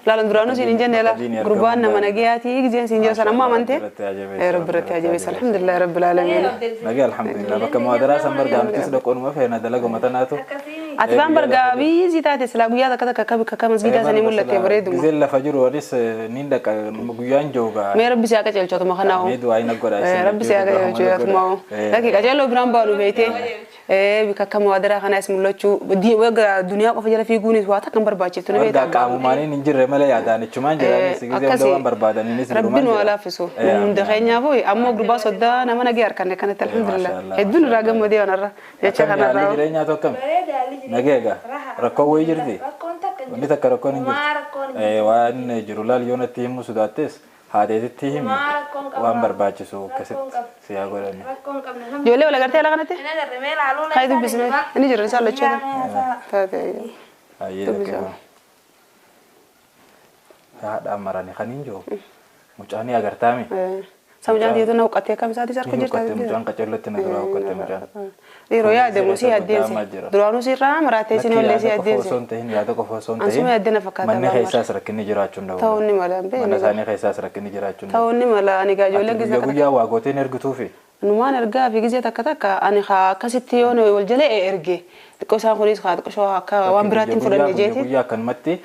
laalan duraanuu siin hin jenne la gurbaan nama nagayaatii gizeen siin jiru sana ammoo amantee rabbi irratti ajabeessa alhamdulillahi rabbil aalamiin. Nagaa alhamdulillah bakka muwaadaraa san bargaanutis dhaqoonuma feena dalaguma tanaatu. Ati waan bargaa biizii taate silaa guyyaa takka takka akka bakka masgiidaa sanii mul'attee bareeduma. Gizeen lafa jiru anis niin dhaqa guyyaan joogaa. Mee rabbi si haa qajeelchu kanaa'u. Mee du'aa hin godha. Rabbi si haa qajeelchu atuma. Lakki qajeeloo biraan baanu beeytee. Bakka akka muwaadaraa kanaas mul'achuu duniyaa qofa jala fiiguunis waa takka hin barbaachiftu ni beektaa. Bargaa qaamumaaniin hin jirre malee yaadaanichumaan jiraanis gizee hunda waan barbaadaniinis Rabbiin waa laaffisu. Hunda keenyaafuu ammoo gurbaa soddaa nama nagee harkanne kanatti alhamdulillah. Hedduun irraa gammadee waan irra jecha kanarraa. Jireenyaa tokkam. Nageega rakkoon wayii jirti. Wanni takka rakkoon hin jirtu. Waan jiru laal yoo natti himuu sodaattes haateetitti himi waan barbaachisu akkasitti si haa godhanne. Ijoollee wal agartee ala kanatti? Hayi dubbisne inni jiru isaan lachoota. Taate. Hayyee dhaqqee. Haadha marani kan hin jiru. Mucaan agartaami. Samucaan tiyyatu na huqqattee akkam isaatis harka jirta. Mucaan qacarratti na duraa huqqatte mucaan. Yeroo yaadamu si addeense. Duraanuu si irraa maraattee isin ollee si addeense. Osoo hin tahin yaada qofa osoo hin tahin. Ansuma yaaddina fakkaata. Manni keessaas rakkinni jiraachuu hin Ta'uu ni mala. Mana isaanii keessaas rakkinni jiraachuu hin Ta'uu ni mala. Ani gaa ijoolleen gisee. Guyyaa waa gooteen ergituufi. Numaan ergaa fi gisee takka takka ani akkasitti yoo wal jala erge. Xiqqoo isaan kunis haa xiqqoo akka waan biraatti hin fudhanne jeeti. Guyyaa akkanumatti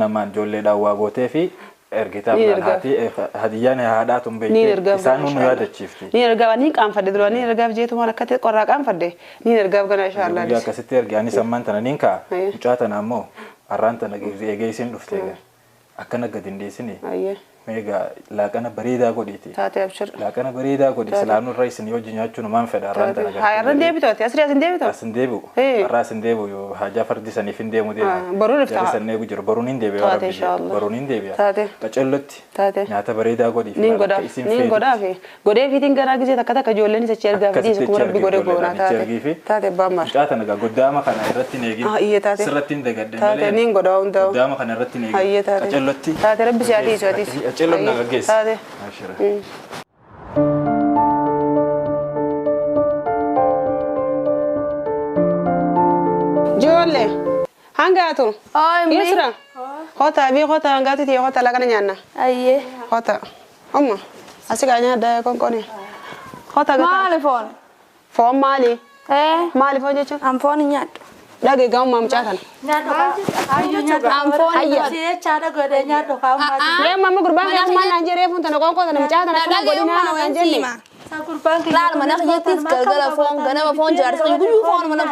namaan ijoolleedhaan waa gootee fi ergitaa hadiyyaan haadhaatu hin beekte isaan nu yaadachiifti. Ni ergaa ni qaanfadhe dura ni ergaaf jeetu waan akkatti qorraa qaanfadhe ni ergaaf gana inshallah. Guyyaa akkasitti erge anis ammaan tana niin ka'a mucaa tana ammoo har'aan tana eegee isin dhufte akkana gadi hin dhiisini. Meegaa laaqana bareedaa godhiiti. Taate abshir. Laaqana bareedaa godhi silaanuu irra isin hojii nyaachuun maan fedha har'aan tana gadi. Haa har'aan deebitu ati asirraa isin deebitu? Asin deebi'u. Har'aa isin deebi'u yoo haajaa fardi saniif hin deemu deema. Boruun ifta. Jarri san eegu jiru boruun hin deebi'a. Taate inshallah. Boruun hin deebi'a. Taate. Qacellotti. Taate. Nyaata bareedaa godhi. Niin godhaaf. Niin godhaaf. Godhee fiitiin garaa gisee takka takka ijoolleen isa achi ergaa fiitii isa kuma rabbi godhee goonaa taate. Taate abbaan mara. Mucaa tana gaa goddaama kana irratti hin eegin. Iyyee taate. Sirratti hin dagadde malee. Taate niin godhaa hundaa'u. Goddaama kana irratti hin eegin. Iyyee taate. Qacellotti. Taate rabbi si haa dhiisu atis. Qacelloon na gaggeessi. Taate. Ijoollee hangaatu. Isra. Kota bi kota hangaatu tiya kota laaqana nyaanna. Ayyee. Kota. Amma asi gaa nyaadda konkoone. Kota gata. Maali foon? Foon maali? Maali foon jechuun? An foon hin nyaadhu. Dhagee gaa'ummaa mucaa kana. An foon hin nyaadhu. Mee mamma gurbaan kan maal naan jedhee fuun tana qoonqoo tana mucaa tana akkana godhinaa naan jenne. Laal mana kiyyattis galgala foon ganama foon jaarsa guyyuu foon mana.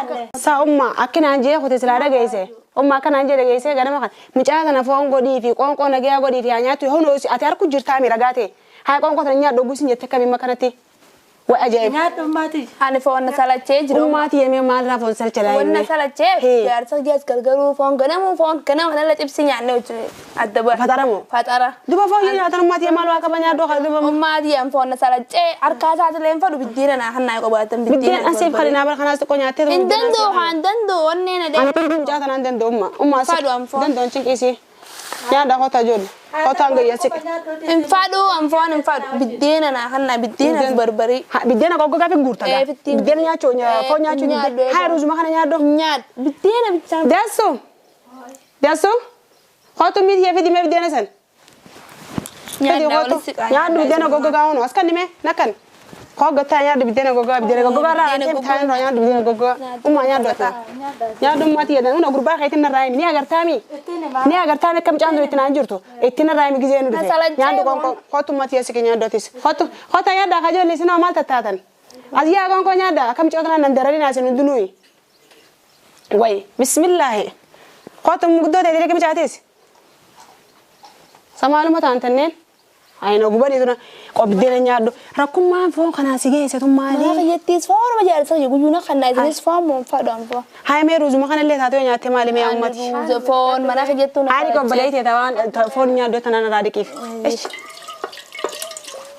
Sa umma akkanaan jee kute silaa dhageesse. Umma akkanaan jee dhageesse ganama kan mucaa tana foon godhii fi qoonqoo nagayaa godhii fi haa nyaattu hono ati harku jirtaa mi ragaa ta'e. Haa qoonqoo tana nyaadhu guusin jette akkamiin makkanatti. Wa ajaa'ib. Ani foon na salachee jiru. Ummaati yemee maalirraa foon salcha Wanna salachee jaarsa kiyyaas galgaluu foon ganamuu foon ganama kanallee cibsi nyaannee wajjin adda bara. Fataramoo? Fatara. Duba foon nyaatan ummaati maal waa qaba nyaadhu haa duba. Ummaati an foon na salachee harkaa isaatiillee hin fadhu biddeena naa kan naa qabaatan Biddeen asiif kan naa bara kanaas xiqqoo nyaattee. Hin danda'u haan danda'u onnee na deemu. Ani mucaa tanaan danda'u umma. Umma asii. Fadhu an foon. Danda'uun cinqiisii. Nyaadha kota ijoollee. Kota hanga yasik. Hin fadhu an foon hin fadhu biddeena naa kan naa biddeena barbarii. Biddeena goggogaa fi guurta gaa. Biddeena nyaachuu foon nyaachuu haa ruuzuma kana nyaadhu. Nyaadhu biddeena bichaa. Deessu. Deessu. Kootu miiti fi dimee biddeena san. Nyaadhu biddeena goggogaa hono as kan nimee nakkan. Koo gattaa nyaadhu biddeena goggogaa biddeena goggogaa irraa haatee bitaan irraa nyaadhu biddeena goggogaa. Ummaa nyaadhu ati. Nyaadhu ummaati jedhan una gurbaa keetiin narraa himi ni agartaami. Ni agartaami akkam caantu itti naan jirtu itti narraa himi gizee nu dhufe. Nyaadhu qoonqoo kootu ummati asii nyaadhu atis. Kootu koota nyaadhaa kajoolli isin maal tattaatan. As yaa qoonqoo nyaadhaa akkam cootana nan dararin asin hundinuyi. Wayi bismillaahi. Kootu muguddoo ta'e diree kamicaatis. Samaaluma ta'an tanneen. Ayina gubanii tuna qobdeena nyaadhu rakkummaan foon kanaa si geessitu maali? Mana kiyyattis foonuma jaarsa guyyuu na kan isinis foon moon fadhu an foon. Haa mee ruuzuma kanallee taatee nyaattee maali mee ummati? Foon mana kiyyattuu na. Haali qobbolee ta'e waan foon nyaadhu tanaan irraa dhiqiif.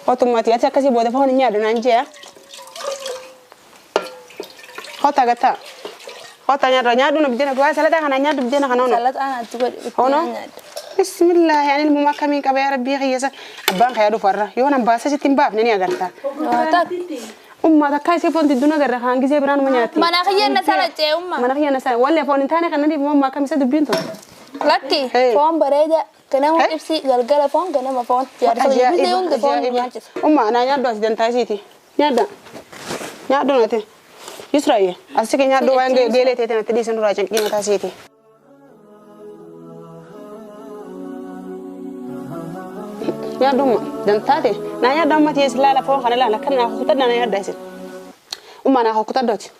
Qotummati ati akkasii booda foon nyaadhu naan jee. Qota gataa. Qota nyaadhu nyaadhu na biddeena waa salataa kana nyaadhu biddeena kana ono. Salataa anaatti godhi. Ono. Bismillah yani ilmu akkamiin qaba yaa rabbii kiyya abbaan kiyya dhufarra yoo nan baasa sitti hin baafne ni agarta. Umma takka isii foon didduu agarra kaan gisee biraan uma nyaatti. Mana kiyya na salachee umma. Mana kiyya na salachee wallee foon hin taane kana dhiif umma akkam isa dubbiin tun. Lakki foon bareeda ganama ibsi galgala foon ganama foon jaarsa bidde hunda foon nyaachisa. Umma anaa nyaadhu as dantaa isiiti nyaadha nyaadhu nate Yusraaye asii kee nyaadhu waan geelee ta'e natti dhiisan duraa cinqii mataa isiiti. Nyaadhu dantaate naa nyaadhu amma tiyees laala foon kana laala kan naa hokkutadha naa nyaadha isin umma naa hokkutadhooti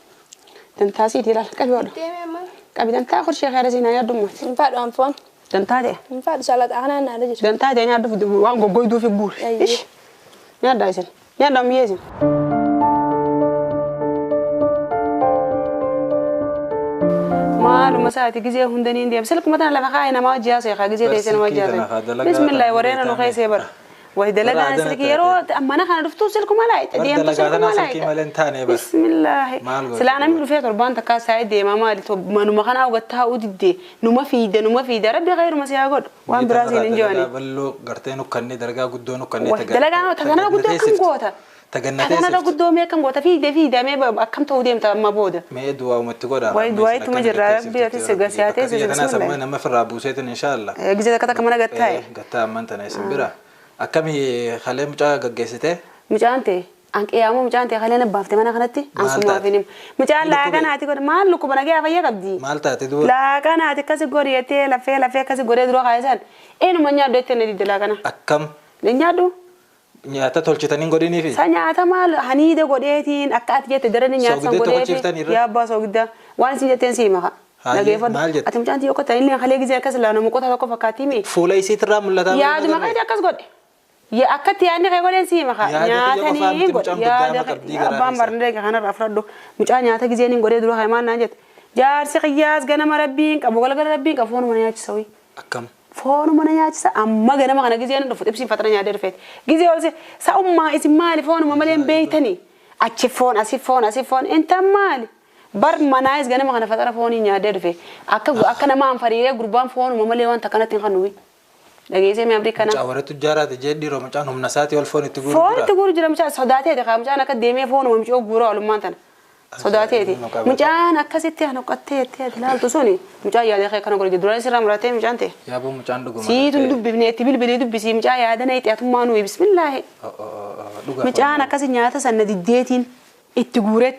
dantaa siiti laala qabi hodhu qabi dantaa korshee kaara si naa nyaadhu ummati. Hin fadhu an foon. Dantaate. Hin fadhu salaata kanaan naa jiru. Dantaate nyaadhu waan goggoyduu fi guuri. Nyaadha isin nyaadhu ammiyyee isin. Maaluma isaati gisee hundaniin deema silkuma tana lafa kaa'e nama hojii haasa'e kaa gisee teessee nama hojii haasa'e. Bismillaahi wareena nu keessee bara. Wayi dalagaan silkii yeroo mana kana dhuftu silkuma laayita deemtu silkuma laayita. Bismillaahi. Silaa namni dhufee torbaan takkaa saayee deemaa maali manuma kana hubattaa udiddee numa fiida rabbi khayruma si haa godhu waan biraa siin hin jooni. Bal'oo gartee nukkannee dalagaa guddoo nukkannee dalagaan taganaa guddoo akkam goota. Taganaa guddoo mee akkam goota fiide mee akkam ta'uu deemta amma booda. Mee du'aa uumatti godha. Wayi du'aa ittuma jirra rabbi ati si gasiyaatee si bismillah. Nama firraa buuseetin inshaallah. Gizee takka takka mana gattaa'e. Gattaa amman tana isin bira. Akkami halee mucaa gaggeessite? Mucaan ta'e anqiyaamoo mucaan ta'e halee nabbaaftee mana kanatti ansumaaf hin himu. Mucaan laaqanaati godhe maal lukkuba nagee fayyaa qabdi? Maal taate duuba? Laaqanaati akkasi godhi jettee lafee akkasi godhee dura kaayisan eenyuma nyaadhu jettee na didde laaqana. Akkam? Nyaadhu. Nyaata tolchitanii godhiniifi? Sa nyaata maal haniida godheetiin akka ati jette daranii nyaata san godheetiin yaa abbaa soogiddaa waan isin jetteen sii maka. Maal jette? Ati mucaan xiyyoo qotta illee halee gizee akkas laanu muqota tokko fakkaattii mi? Fuula isiitirraa mul'ataa? Yaaduma qaidi akkas godhe. Akkatti yaadni kee godheen sii maka. Nyaatanii godhe yaada abbaan barnee kanarraa fudhadhu mucaa nyaata gizeen hin godhee dura maan naan jette. Jaarsi qiyyaas ganama rabbiin qabu galgala rabbiin qabu foonuma nyaachisa wayii. Akkam? Foonuma na nyaachisa amma ganama kana gizeen dhufu xibsiin fatana nyaatee dhufeeti. Gizee ol sa'ummaa isin maali foonuma malee hin beeytanii achi foon asii foon asii foon inta maali? Bar manaayis ganama kana fatara foonii nyaatee dhufe akka nama anfariiree gurbaan foonuma malee wanta kanatti hin kennuwi. Dhageessee mee abdii kana. Mucaa warra tujjaaraati jee dhiiroo mucaan humna isaatii ol foon itti guuru jira. Foon itti guuru jira mucaa sodaateeti kaa mucaan akka deemee foonuma mucoo guura olummaan tana. Sodaateeti. Mucaan akkasitti hanoqqattee jettee ati ilaaltu suni mucaan yaada kee kana godhe duraan sirraa muratee mucaan ta'e. Yaaboo mucaan dhuguma. Siitu dubbifne itti bilbilii dubbisii mucaa yaada na ixaatummaa nuyi bismillaahi. Mucaan akkasi nyaata sana diddeetiin itti guuree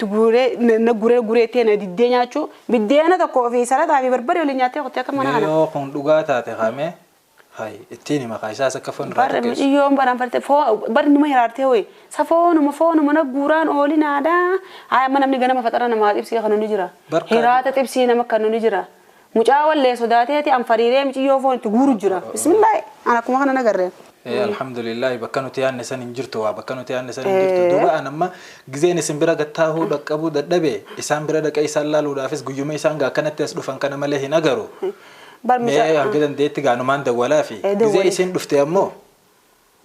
na guuree na diddee nyaachuu biddeena tokkoo fi salataa fi barbaree waliin nyaattee qottee akka mana kana. Yoo kun dhugaa taate kaamee hay ittiin maqaa isaas akka foon irraa Barri mucayyoon baraan farte barri numa hiraartee hoyi safoonuma foonuma na guuraan oolinaadha. Haa amma namni ganama faxara namaa xibsii kan ni jira. Hiraata xibsii nama kan ni jira. Mucaa wallee sodaateeti anfariiree mucayyoo foon itti guuru jira. Bismillaahi ana akkuma kana nagarreen. Alhamdulillah bakka nuti yaadne san hin jirtu waa bakka nuti yaadne san hin jirtu duuba an amma gizeen isin bira gattaahuu dhaqqabuu dadhabe isaan bira dhaqee isaan laaluudhaafis guyyuma isaan gaa akkanatti as dhufan kana malee hin agaru. Mee hanga dandeetti gaanumaan dawwalaa fi gizee isin dhufte ammoo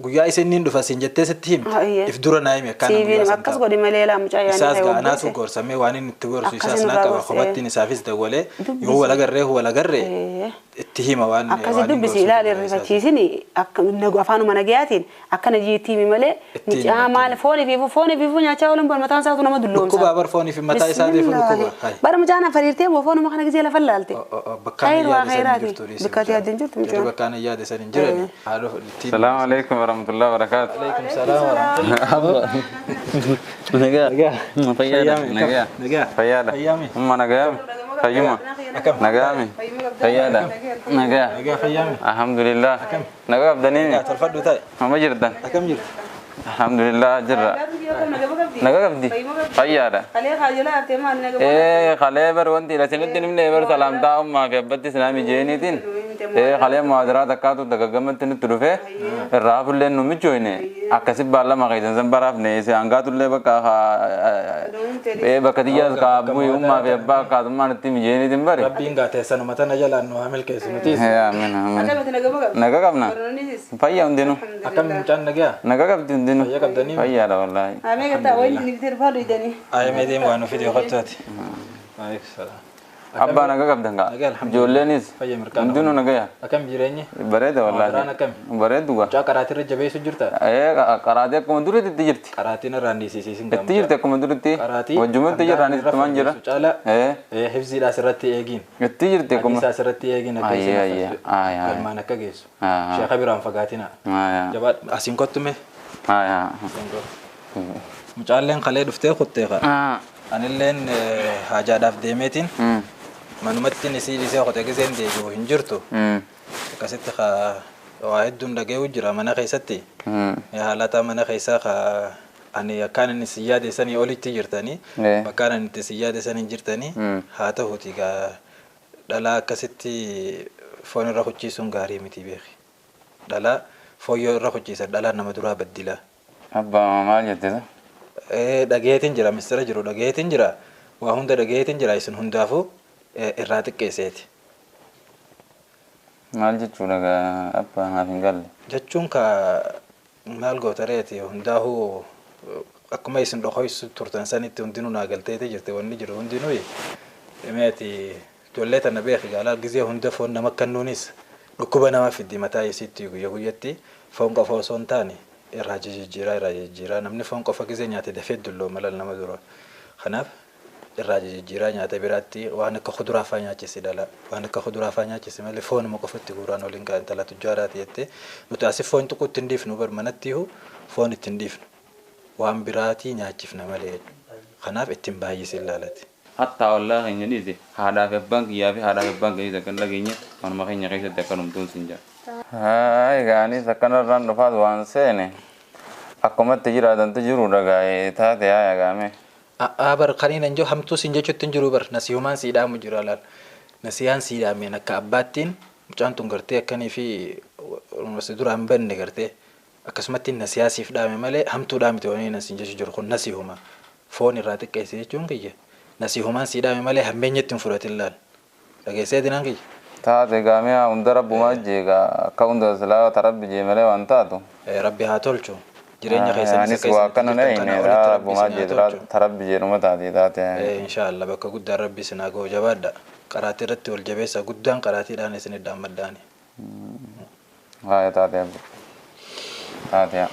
guyyaa isin niin dhufa siin jettee sitti himte if dura naa himi akkaan guyyaa san akkas godhi malee laa mucaa yaadni isaas gaanaatu gorsamee waan inni itti gorsu isaas naa qaba kophattiin isaafis dawwalee yoo wal agarree wal agarree itti hima waan akkasi dubbisi ilaali rifachiisini afaanuma nagayaatiin akkana jiitti himi malee mucaa maal foonii fi nyaachaa oolan bar mataan isaatu nama dulloomsa. Dhukkuba bar foonii fi mataa isaatiif dhukkuba. Bara mucaan afariirtee moo foonuma kana gizee lafa laalte. Bakkaan yaade san hin jirtu. Bakkaan yaade hin jirtu mucaan. Bakkaan yaade san hin jirani. Salaamu alaikum warahmatullahi wabarakatuh. Alaikum salaam warahmatullahi. Nagaa. Fayyaadha. Nagaa. Fayyaadha. Umma nagaa. Fayyuma. Nagaami. Fayyaadha. Nagaa. Nagaa fayyaami. Alhamdulillah. Nagaa qabdanii. Tolfadhu ta'e. Mama jirtan. Akkam jirtu? Alhamdulillah jirra. Nagaa qabdi. Fayyaadha. Kalee bar wanti isinitti himne bar salaamtaa ummaa fi abbatti islaamii jeeniitiin kalee muhaadaraa takkaatu dagaggamatti nutti dhufe irraa hafullee nu michooyne akkasi baallama keessan san baraafne hangaatullee bakka bakka xiyyaas kaabuu ummaa fi abbaa akkaasummaan itti mijeeniitiin bari. Rabbiin gaatee sanuma tana jalaan nu haa milkeessu nutis. Amiin amiin. Nagaa qabna. Fayyaa hundinuu. Akkam mucaan nagaa? Nagaa qabdi hundinuu. Fayyaa qabdanii? Fayyaadha wallaahi. Amee gattaa wayii ni bitee dhufaa duydanii. Ayimee deemu waan nuuf fidee qottooti. Waalaikum salaam. Abbaa nagaa qabdan kaa? Ijoolleenis hundinuu nagaya. Akkam jireenyi? Bareeda wallaahi. Bareedu gaa. Mucaa qaraatirra jabeessu jirta? Qaraatii akkuma duriitti itti jirti. Qaraatiin irraan dhiisiisiin Itti jirti akkuma duriitti. Wajjumatti jirraan ittumaan jira. Caala hifziidhaas irratti eegiin. Itti jirti akkuma. Hadiisaas irratti eegiin akka isin galmaan akka geessu. Sheekha biraan fagaatina. Jabaadha. Asiin kottume. Mucaalleen kalee dhuftee kuttee kaa. Anilleen haajaadhaaf deemeetiin. Manumatti isii dhiisee qotee giseen deebi'u hin jirtu. Akkasitti waa hedduun dhaga'uu jira mana keessatti. Haalata mana keessaa ani akkaan inni si yaade sanii olitti jirtanii bakkaan ani itti si yaade sanii jirtanii haa ta'uuti dhalaa akkasitti foon irra hucciisuun gaarii miti beeki. Dhalaa fooyyoo irra hucciisan dhalaa nama duraa baddila. Abbaa maal jettisa? Dhageetiin jira mistira jiru dhageetiin jira waa hunda dhageetiin jira isin hundaafuu irraa xiqqeesseeti. Maal jechuudha abbaa naaf hin galle? Jechuun ka Maal goota reeti hundaa'uu akkuma isin dhokoysu turtan sanitti hundinuu naa galteeti jirti wanni jiru hundinuu meeti ijoollee tana beeki gaalaa gizee hunda foon nama kennuunis dhukkuba nama fiddi mataa isiitti guyya guyyatti foon qofa osoo hin taane irraa jijjiiraa namni foon qofa gizee nyaate dafee dullooma lal nama dura kanaaf irraa jijjiiraa nyaata biraatti waan akka kuduraa fa'aa nyaachisi dhala waan akka kuduraa fa'aa nyaachisi malee foonuma qofatti guuraan waliin gaa intala tujjaaraati jettee nuti asii foon xiqqoo ittiin dhiifnu bar manatti foon ittiin dhiifnu waan biraatii nyaachifna malee kanaaf ittiin baay'isin laalati. Hatta wallah keenya dhiise haadhaa fi abbaan kiyyaa fi haadhaa fi abbaan keenya kan dhageenye manuma keenya keessatti akka numtuun sin jira. Haa egaa anis akkanarraan dhufaas waan seene akkumatti jiraatantu jiru dhagaa'ee taate haa egaame. Bar kaniin anjoo hamtuu sin jechuutti hin jiru bar nasihumaan sii dhaamu jira laal nasiyaan sii dhaameen akka abbaattiin mucaan tun gartee akkanii fi si duraan hin banne gartee akkasumatti nasiyaa siif dhaame malee hamtuu dhaamte waan inni sin jechu jiru kun nasihuma foon irraa xiqqeessi jechuun kiyya nasihumaan sii dhaame malee hammeenyatti hin fudhatin laal dhageessee dinaan kiyya. Taate gaamee hunda rabbumaa jeegaa akka hunda silaa tarabbi jee malee waan taatu. Rabbi haa tolchu. Jireenya keessan isa keessa akkana ne rabbumaa jee tarabbi jeedhuma taate taate. Inshaallah bakka guddaan rabbi isin haa ga'u jabaadha. Qaraatii irratti wal jabeessa guddaan qaraatiidhaan isin iddaammaddaani. Haa taate taate.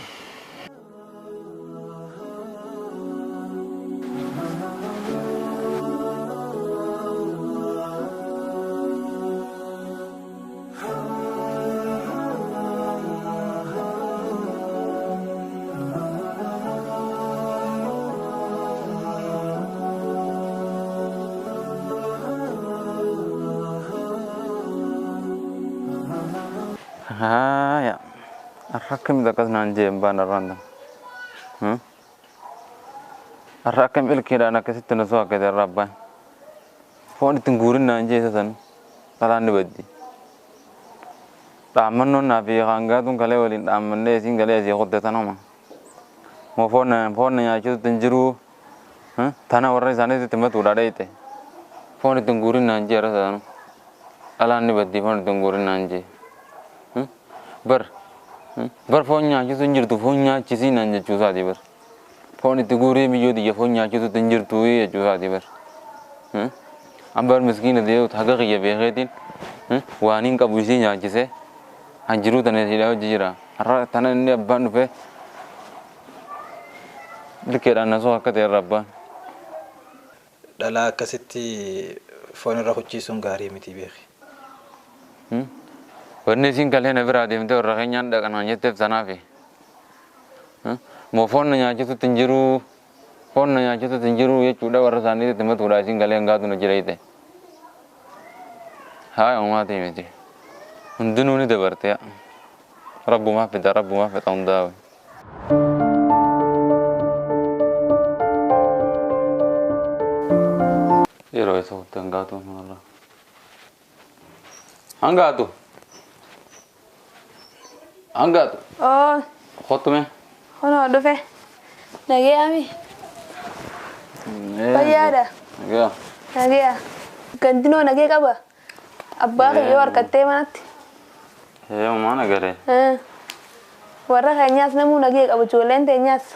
Haya, arrakam dakas nanje bana randa. Arrakam ilkira na kasitti na suwa kada rabba. Phone itin gurin nanje sasan talan ni baddi. Dhaammannoon naa fi hangaatuun kalee waliin dhaammannee isiin galee asii qoddatan homa. Moo foon nyaachisuutti hin jiru tana warra isaaniitti himatuudha dheeyte. Foon ittiin guurin naan jee arra dhalaan ni baddi foon ittiin guurin naan jee. Bar bar foon nyaachisu hin jirtu foon nyaachisii naan jechuu isaati bar. Foon itti guuree biyyoo xiyya foon nyaachisuutti hin jirtu jechuu isaati bar. Ambar miskiina ta'e haga qiyya beekeetiin waan hin qabu isii nyaachisee hanjiruu tana isiidhaa hojii jira. Har'a tana inni abbaan dhufee ilkeedhaan nasoo akka ta'e irra abbaan. Dhalaa akkasitti foon irra hucciisuun gaarii miti beeki. Wanni isiin kalee na biraa deemtee warra keenyaan dhaqanaan jetteef sanaafi. Moo foon na nyaachisutti hin jiruu foon na nyaachisutti hin jiruu jechuudha warra isaaniitti himatuudha isiin galee hangaatu na jira jette. Haa uumaa ta'e miti. Hundinuu ni dabarte rabbumaa fida rabbumaa fixa hundaa'u. Yeroo isa hutte hangaatu warra. Hangaatu. Hangaatu. Oh. Kottu mee. Kunoo dhufe. Nagayaami. Fayyaadha. Nagayaa. Nagayaa. Gandinoo nagee qaba. Abbaa kiyyoo harkattee manatti. Ee maana garee. Warra keenyaas namuu nagee qabu ijoolleen teenyaas.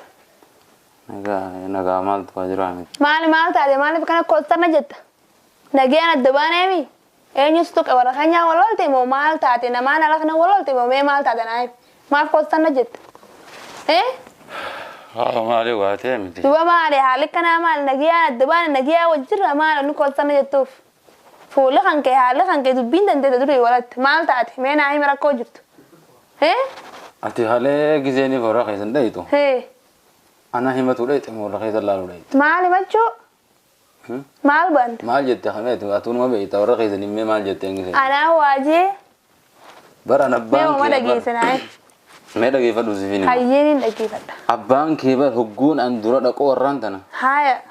Nagaa nagaa maaltu waa jiraa miti. Maali maal taate maaliif kana koostarna jetta? Nagayaan adda baaneemi. Eenyutu tuqe warra keenyaa wal oolte moo maal taate namaan ala kana wal oolte moo mee maal taate naayif? Maaf koostarna jetta? Eh? Haa maali waa ta'e miti. Duba maali haalli kanaa maali nagayaan adda baane nagayaa wajjirra maali nu koostarna jettuuf? Fuula kan kee haalli kan kee dubbiin dandeete durii walatti maal taate mee naa himi rakkoo jirtu? Eh? Ati haalee gizeenii warra keessan dhayitu. Hee. Ana himatu dhayite moo warra keessan laaluu dhayite? Maal himachuu? Maal bante? Maal jette hameetu atuunuma beekta warra keessan himmee maal jette hin Anaa waajee. Bara abbaan Mee uma dhageessanaa. Mee dhageeffadhu si fiinima. Hayyeen hin dhageeffadha. Abbaan kee bar hogguun an dura dhaqoo warraan tana. Haaya.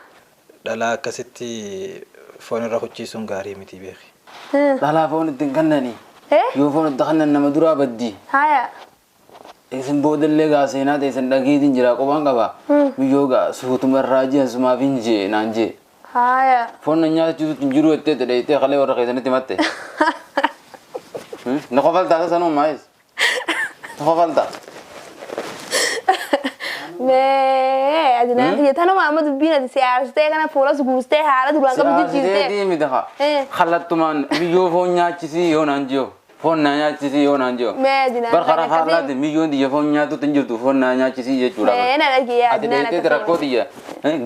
Dhalaa akkasitti foon irra hucciisuun gaarii miti beeki. Dhalaa foon ittiin kennani. Yoo foon itti kennan nama duraa baddi. Haaya. Isin boodallee gaa seenaa ta'e isin dhageetiin jira qophaan qaba. Biyyoo gaa suutuma irraa jiran sumaaf hin jee naan jee. Haaya. Foon na nyaachisuutti hin jiru jettee dheeyitee kalee warra keessanitti himatte. Na kofaltaa sanuu maayis. Na kofaltaa. Mee adinaan kiyya tanuma amma dubbiin ati siyaarsitee kana fuulas guustee haala duraan qabdu jijjiirtee. Siyaasitee miti haa. Kallattumaan biyyoo foon nyaachisii yoo naan jiyo. Foon naa nyaachisii yoo naan jiyo. Mee adinaan Bar karaa faallaatiin biyyoon tiyya foon nyaatutti hin jirtu foon naa nyaachisii jechuudha. Mee na dhagee Ati adinaan dheeteeti rakkoo tiyya.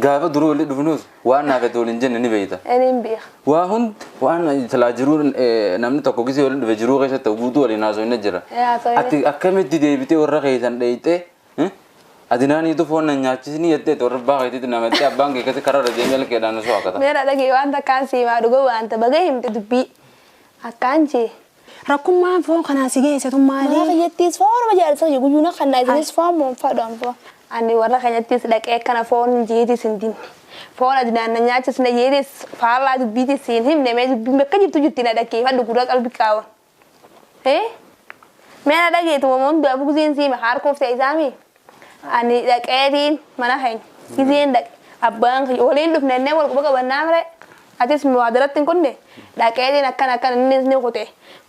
Gaafa duruu walitti dhufnus waan naaf itti waliin jenne ni beeyta. Ani hin beeka. Waa hundi waan silaa jiruu namni tokko gisee waliin dhufe jiruu keessatti guutuu waliin haasofne jira. Ati akkamitti deebitee warra keessan dheeyxee adinaaniitu foon na nyaachisni jettee warra abbaa keetiitti namattee abbaan kee akkasi karaa irra deemee halkeedhaan osoo akkata. Mee na dhagee waan takkaan siimaa dhuga waanta baga himte dubbii akkaan jee. Rakkummaan foon kanaa si geessitu maali? Mana kiyyattis foonuma jaarsa kiyya guyyuu na kannaa isinis foon moonfaadhaan foon. Ani warra keenyattis dhaqee kana foon jeetis hin dinne. Foon adinaan na nyaachisne jeetis faallaa dubbiitis hin himne mee dubbiin bakka jirtu jirti na dhaggeeffadhu gurra qalbii qaawan. Mee na dhageetu wamuun du'a bugziin siima harkuuf ta'e isaami. Ani dhaqeetiin mana keenya gizeen dhaqe abbaan kiyya waliin dhufne innee wal quba qabannaa mire atis muwaadaratti hin kunne dhaqeetiin akkana akkana innis ni kute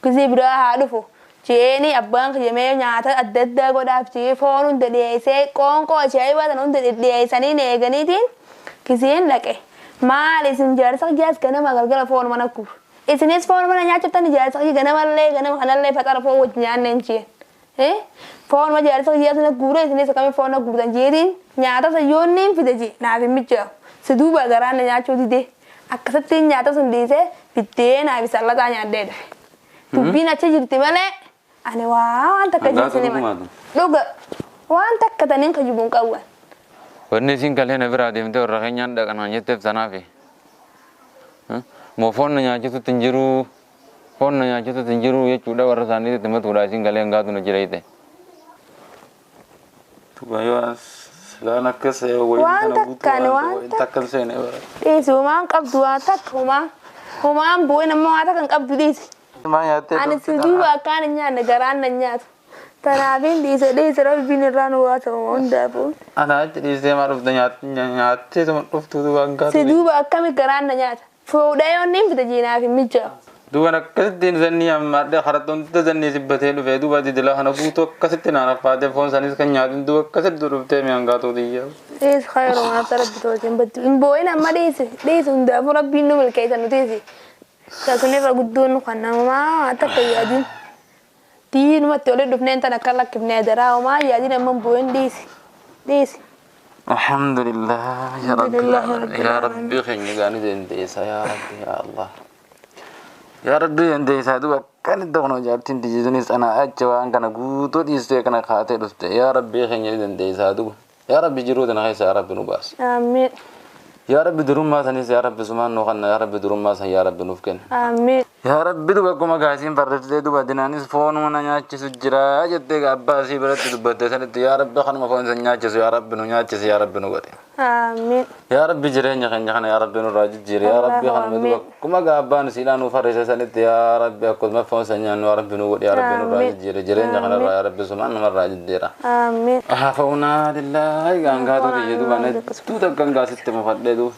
gizee biraa haa dhufu jeeni abbaan kiyya mee nyaata adda addaa godhaaf jee foon hunda dhiyeessee qoonqoo ajaa'ibaa sana hunda dhiyeessanii eeganiitiin gizeen dhaqe maal isin jaarsa kiyyaas ganama galgala foon mana kuuf isinis foon mana nyaachiftan jaarsa kiyya ganamallee ganama kanallee faxara foon wajji nyaanneen jeen. Foon ma jaarsa kiyyaa sana guure isinis akkamii foon na guurtan jeetiin nyaata sayyoonni hin fide jee naaf hin mijaa'u si duuba garaan na nyaachuu dide akkasitti nyaata sun dhiisee biddee naaf sallataa nyaadhee dhufe. Dubbiin achi jirti malee ani waan takka jirti dhuga waan takka taniin kajibuun qabu. Wanni isin kalee na biraa deemtee warra keenyaan dhaqanaan jetteef tanaafi. Moo foon na nyaachisutti hin jiruu foon na nyaachisutti hin jiruu jechuudha warra isaaniitti himatuudha isin galee hangaatu na jira jette. Tuba silaan akkas wayii kana guutuu waan takka hin seene bara. Dhiisi homaan qabdu waan takka homaa homaan bu'ee nama waan takka hin qabdu dhiisi. Ani si duuba akkaan hin nyaanne garaan na nyaatu. Tanaafiin dhiise dhiise rabbiin irraa nu waa ta'u hundaafuu. Ana achi dhiisee maa dhufte nyaattee dhuftu duuba hangaatu. Si duuba akkami garaan na nyaata. Fuudhee yoonni hin fite jiinaaf hin mijaa'u. Duuba akkasitti zannii ammaadha harattoonni zannii sibbatee dhufee duuba didila kana guutuu akkasitti naan affaatee foon isaaniis kan nyaatan duuba akkasitti dhuftee mi'aan gaatuu xiyyaa. Dhiisi khayru maaf rabbi tolcheen baddu. Hin boo'in amma dhiisi dhiisi hundaafuu rabbiin nu milkeessa nu dhiisi. Sun irra guddoon nu kan namaa takka yaadin. Diinumatti olii dhufneen tan akka lakkifnee daraa homaa yaadin amma hin boo'in dhiisi dhiisi. Alhamdulillah ya Rabbi ya Rabbi keenya gaanii dandeessa ya Rabbi ya Allah. Ya Rabbi dandeessaa duuba akkanatti kun jaartiin tiyyiisuunis ana achi waan kana guutuu dhiistee kana kaatee dhufte ya Rabbi keenya dandeessaa duuba ya Rabbi jiruu tana keessa ya Rabbi nu baasi. Amiin. Ya Rabbi durummaa sanis ya Rabbi sumaan nu kanna ya Rabbi durummaa san ya Rabbi nuuf kenna. Amiin. Ya Rabbi duuba akkuma gaasiin barreessitee duuba dinaanis foonuma na nyaachisu jira jettee abbaa isii biratti dubbatte sanitti ya Rabbi kanuma foon san nyaachisu ya Rabbi nu nyaachisi ya Rabbi nu godhe. Amiin. Ya Rabbi jireenya keenya kana ya Rabbi nurraa jijjiiri ya Rabbi kanuma duuba akkuma abbaan isiidhaan nu farrise sanitti ya Rabbi akkuma foon san nyaannu ya Rabbi nu godhe ya Rabbi nurraa jijjiiri jireenya kanarraa ya Rabbi sumaan namarraa jijjiira. Amiin. Hafawnaa lillaahi gaangaatu tiyya duuba nettuu takkan gaasitti mufadhee duuba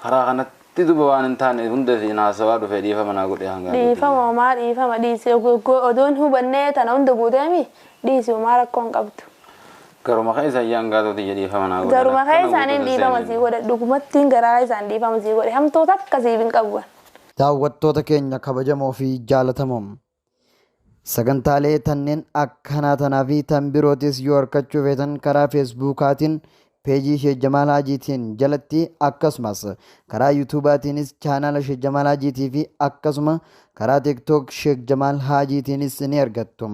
karaa kanatti duuba waan hin taane hunda fi haasawaa dhufe dhiifama naa godhe hangaa. Dhiifama homaa dhiifama dhiisi odoon hubannee tana hunda guuteemi dhiisi homaa rakkoo hin qabdu. Garuma keessa iyyaan gaatoo tiyya dhiifama naa godhe. Garuma keessaaniin dhiifama sii godhe dhugumattiin garaa isaan dhiifama sii godhe hamtoota akkasiif hin qabu. Daawwattoota keenya kabajamoo fi jaalatamoo sagantaalee tanneen akkanaa tanaa fi tan birootis yoo argachuu feetan karaa feesbuukaatiin peejii Sheek Jamaal Haajiitiin jalatti akkasumas karaa yuutuubaatiinis chaanaala Sheek Jamaal Haajiitii fi akkasuma karaa tiktook Sheek Jamaal Haajiitiinis ni argattu.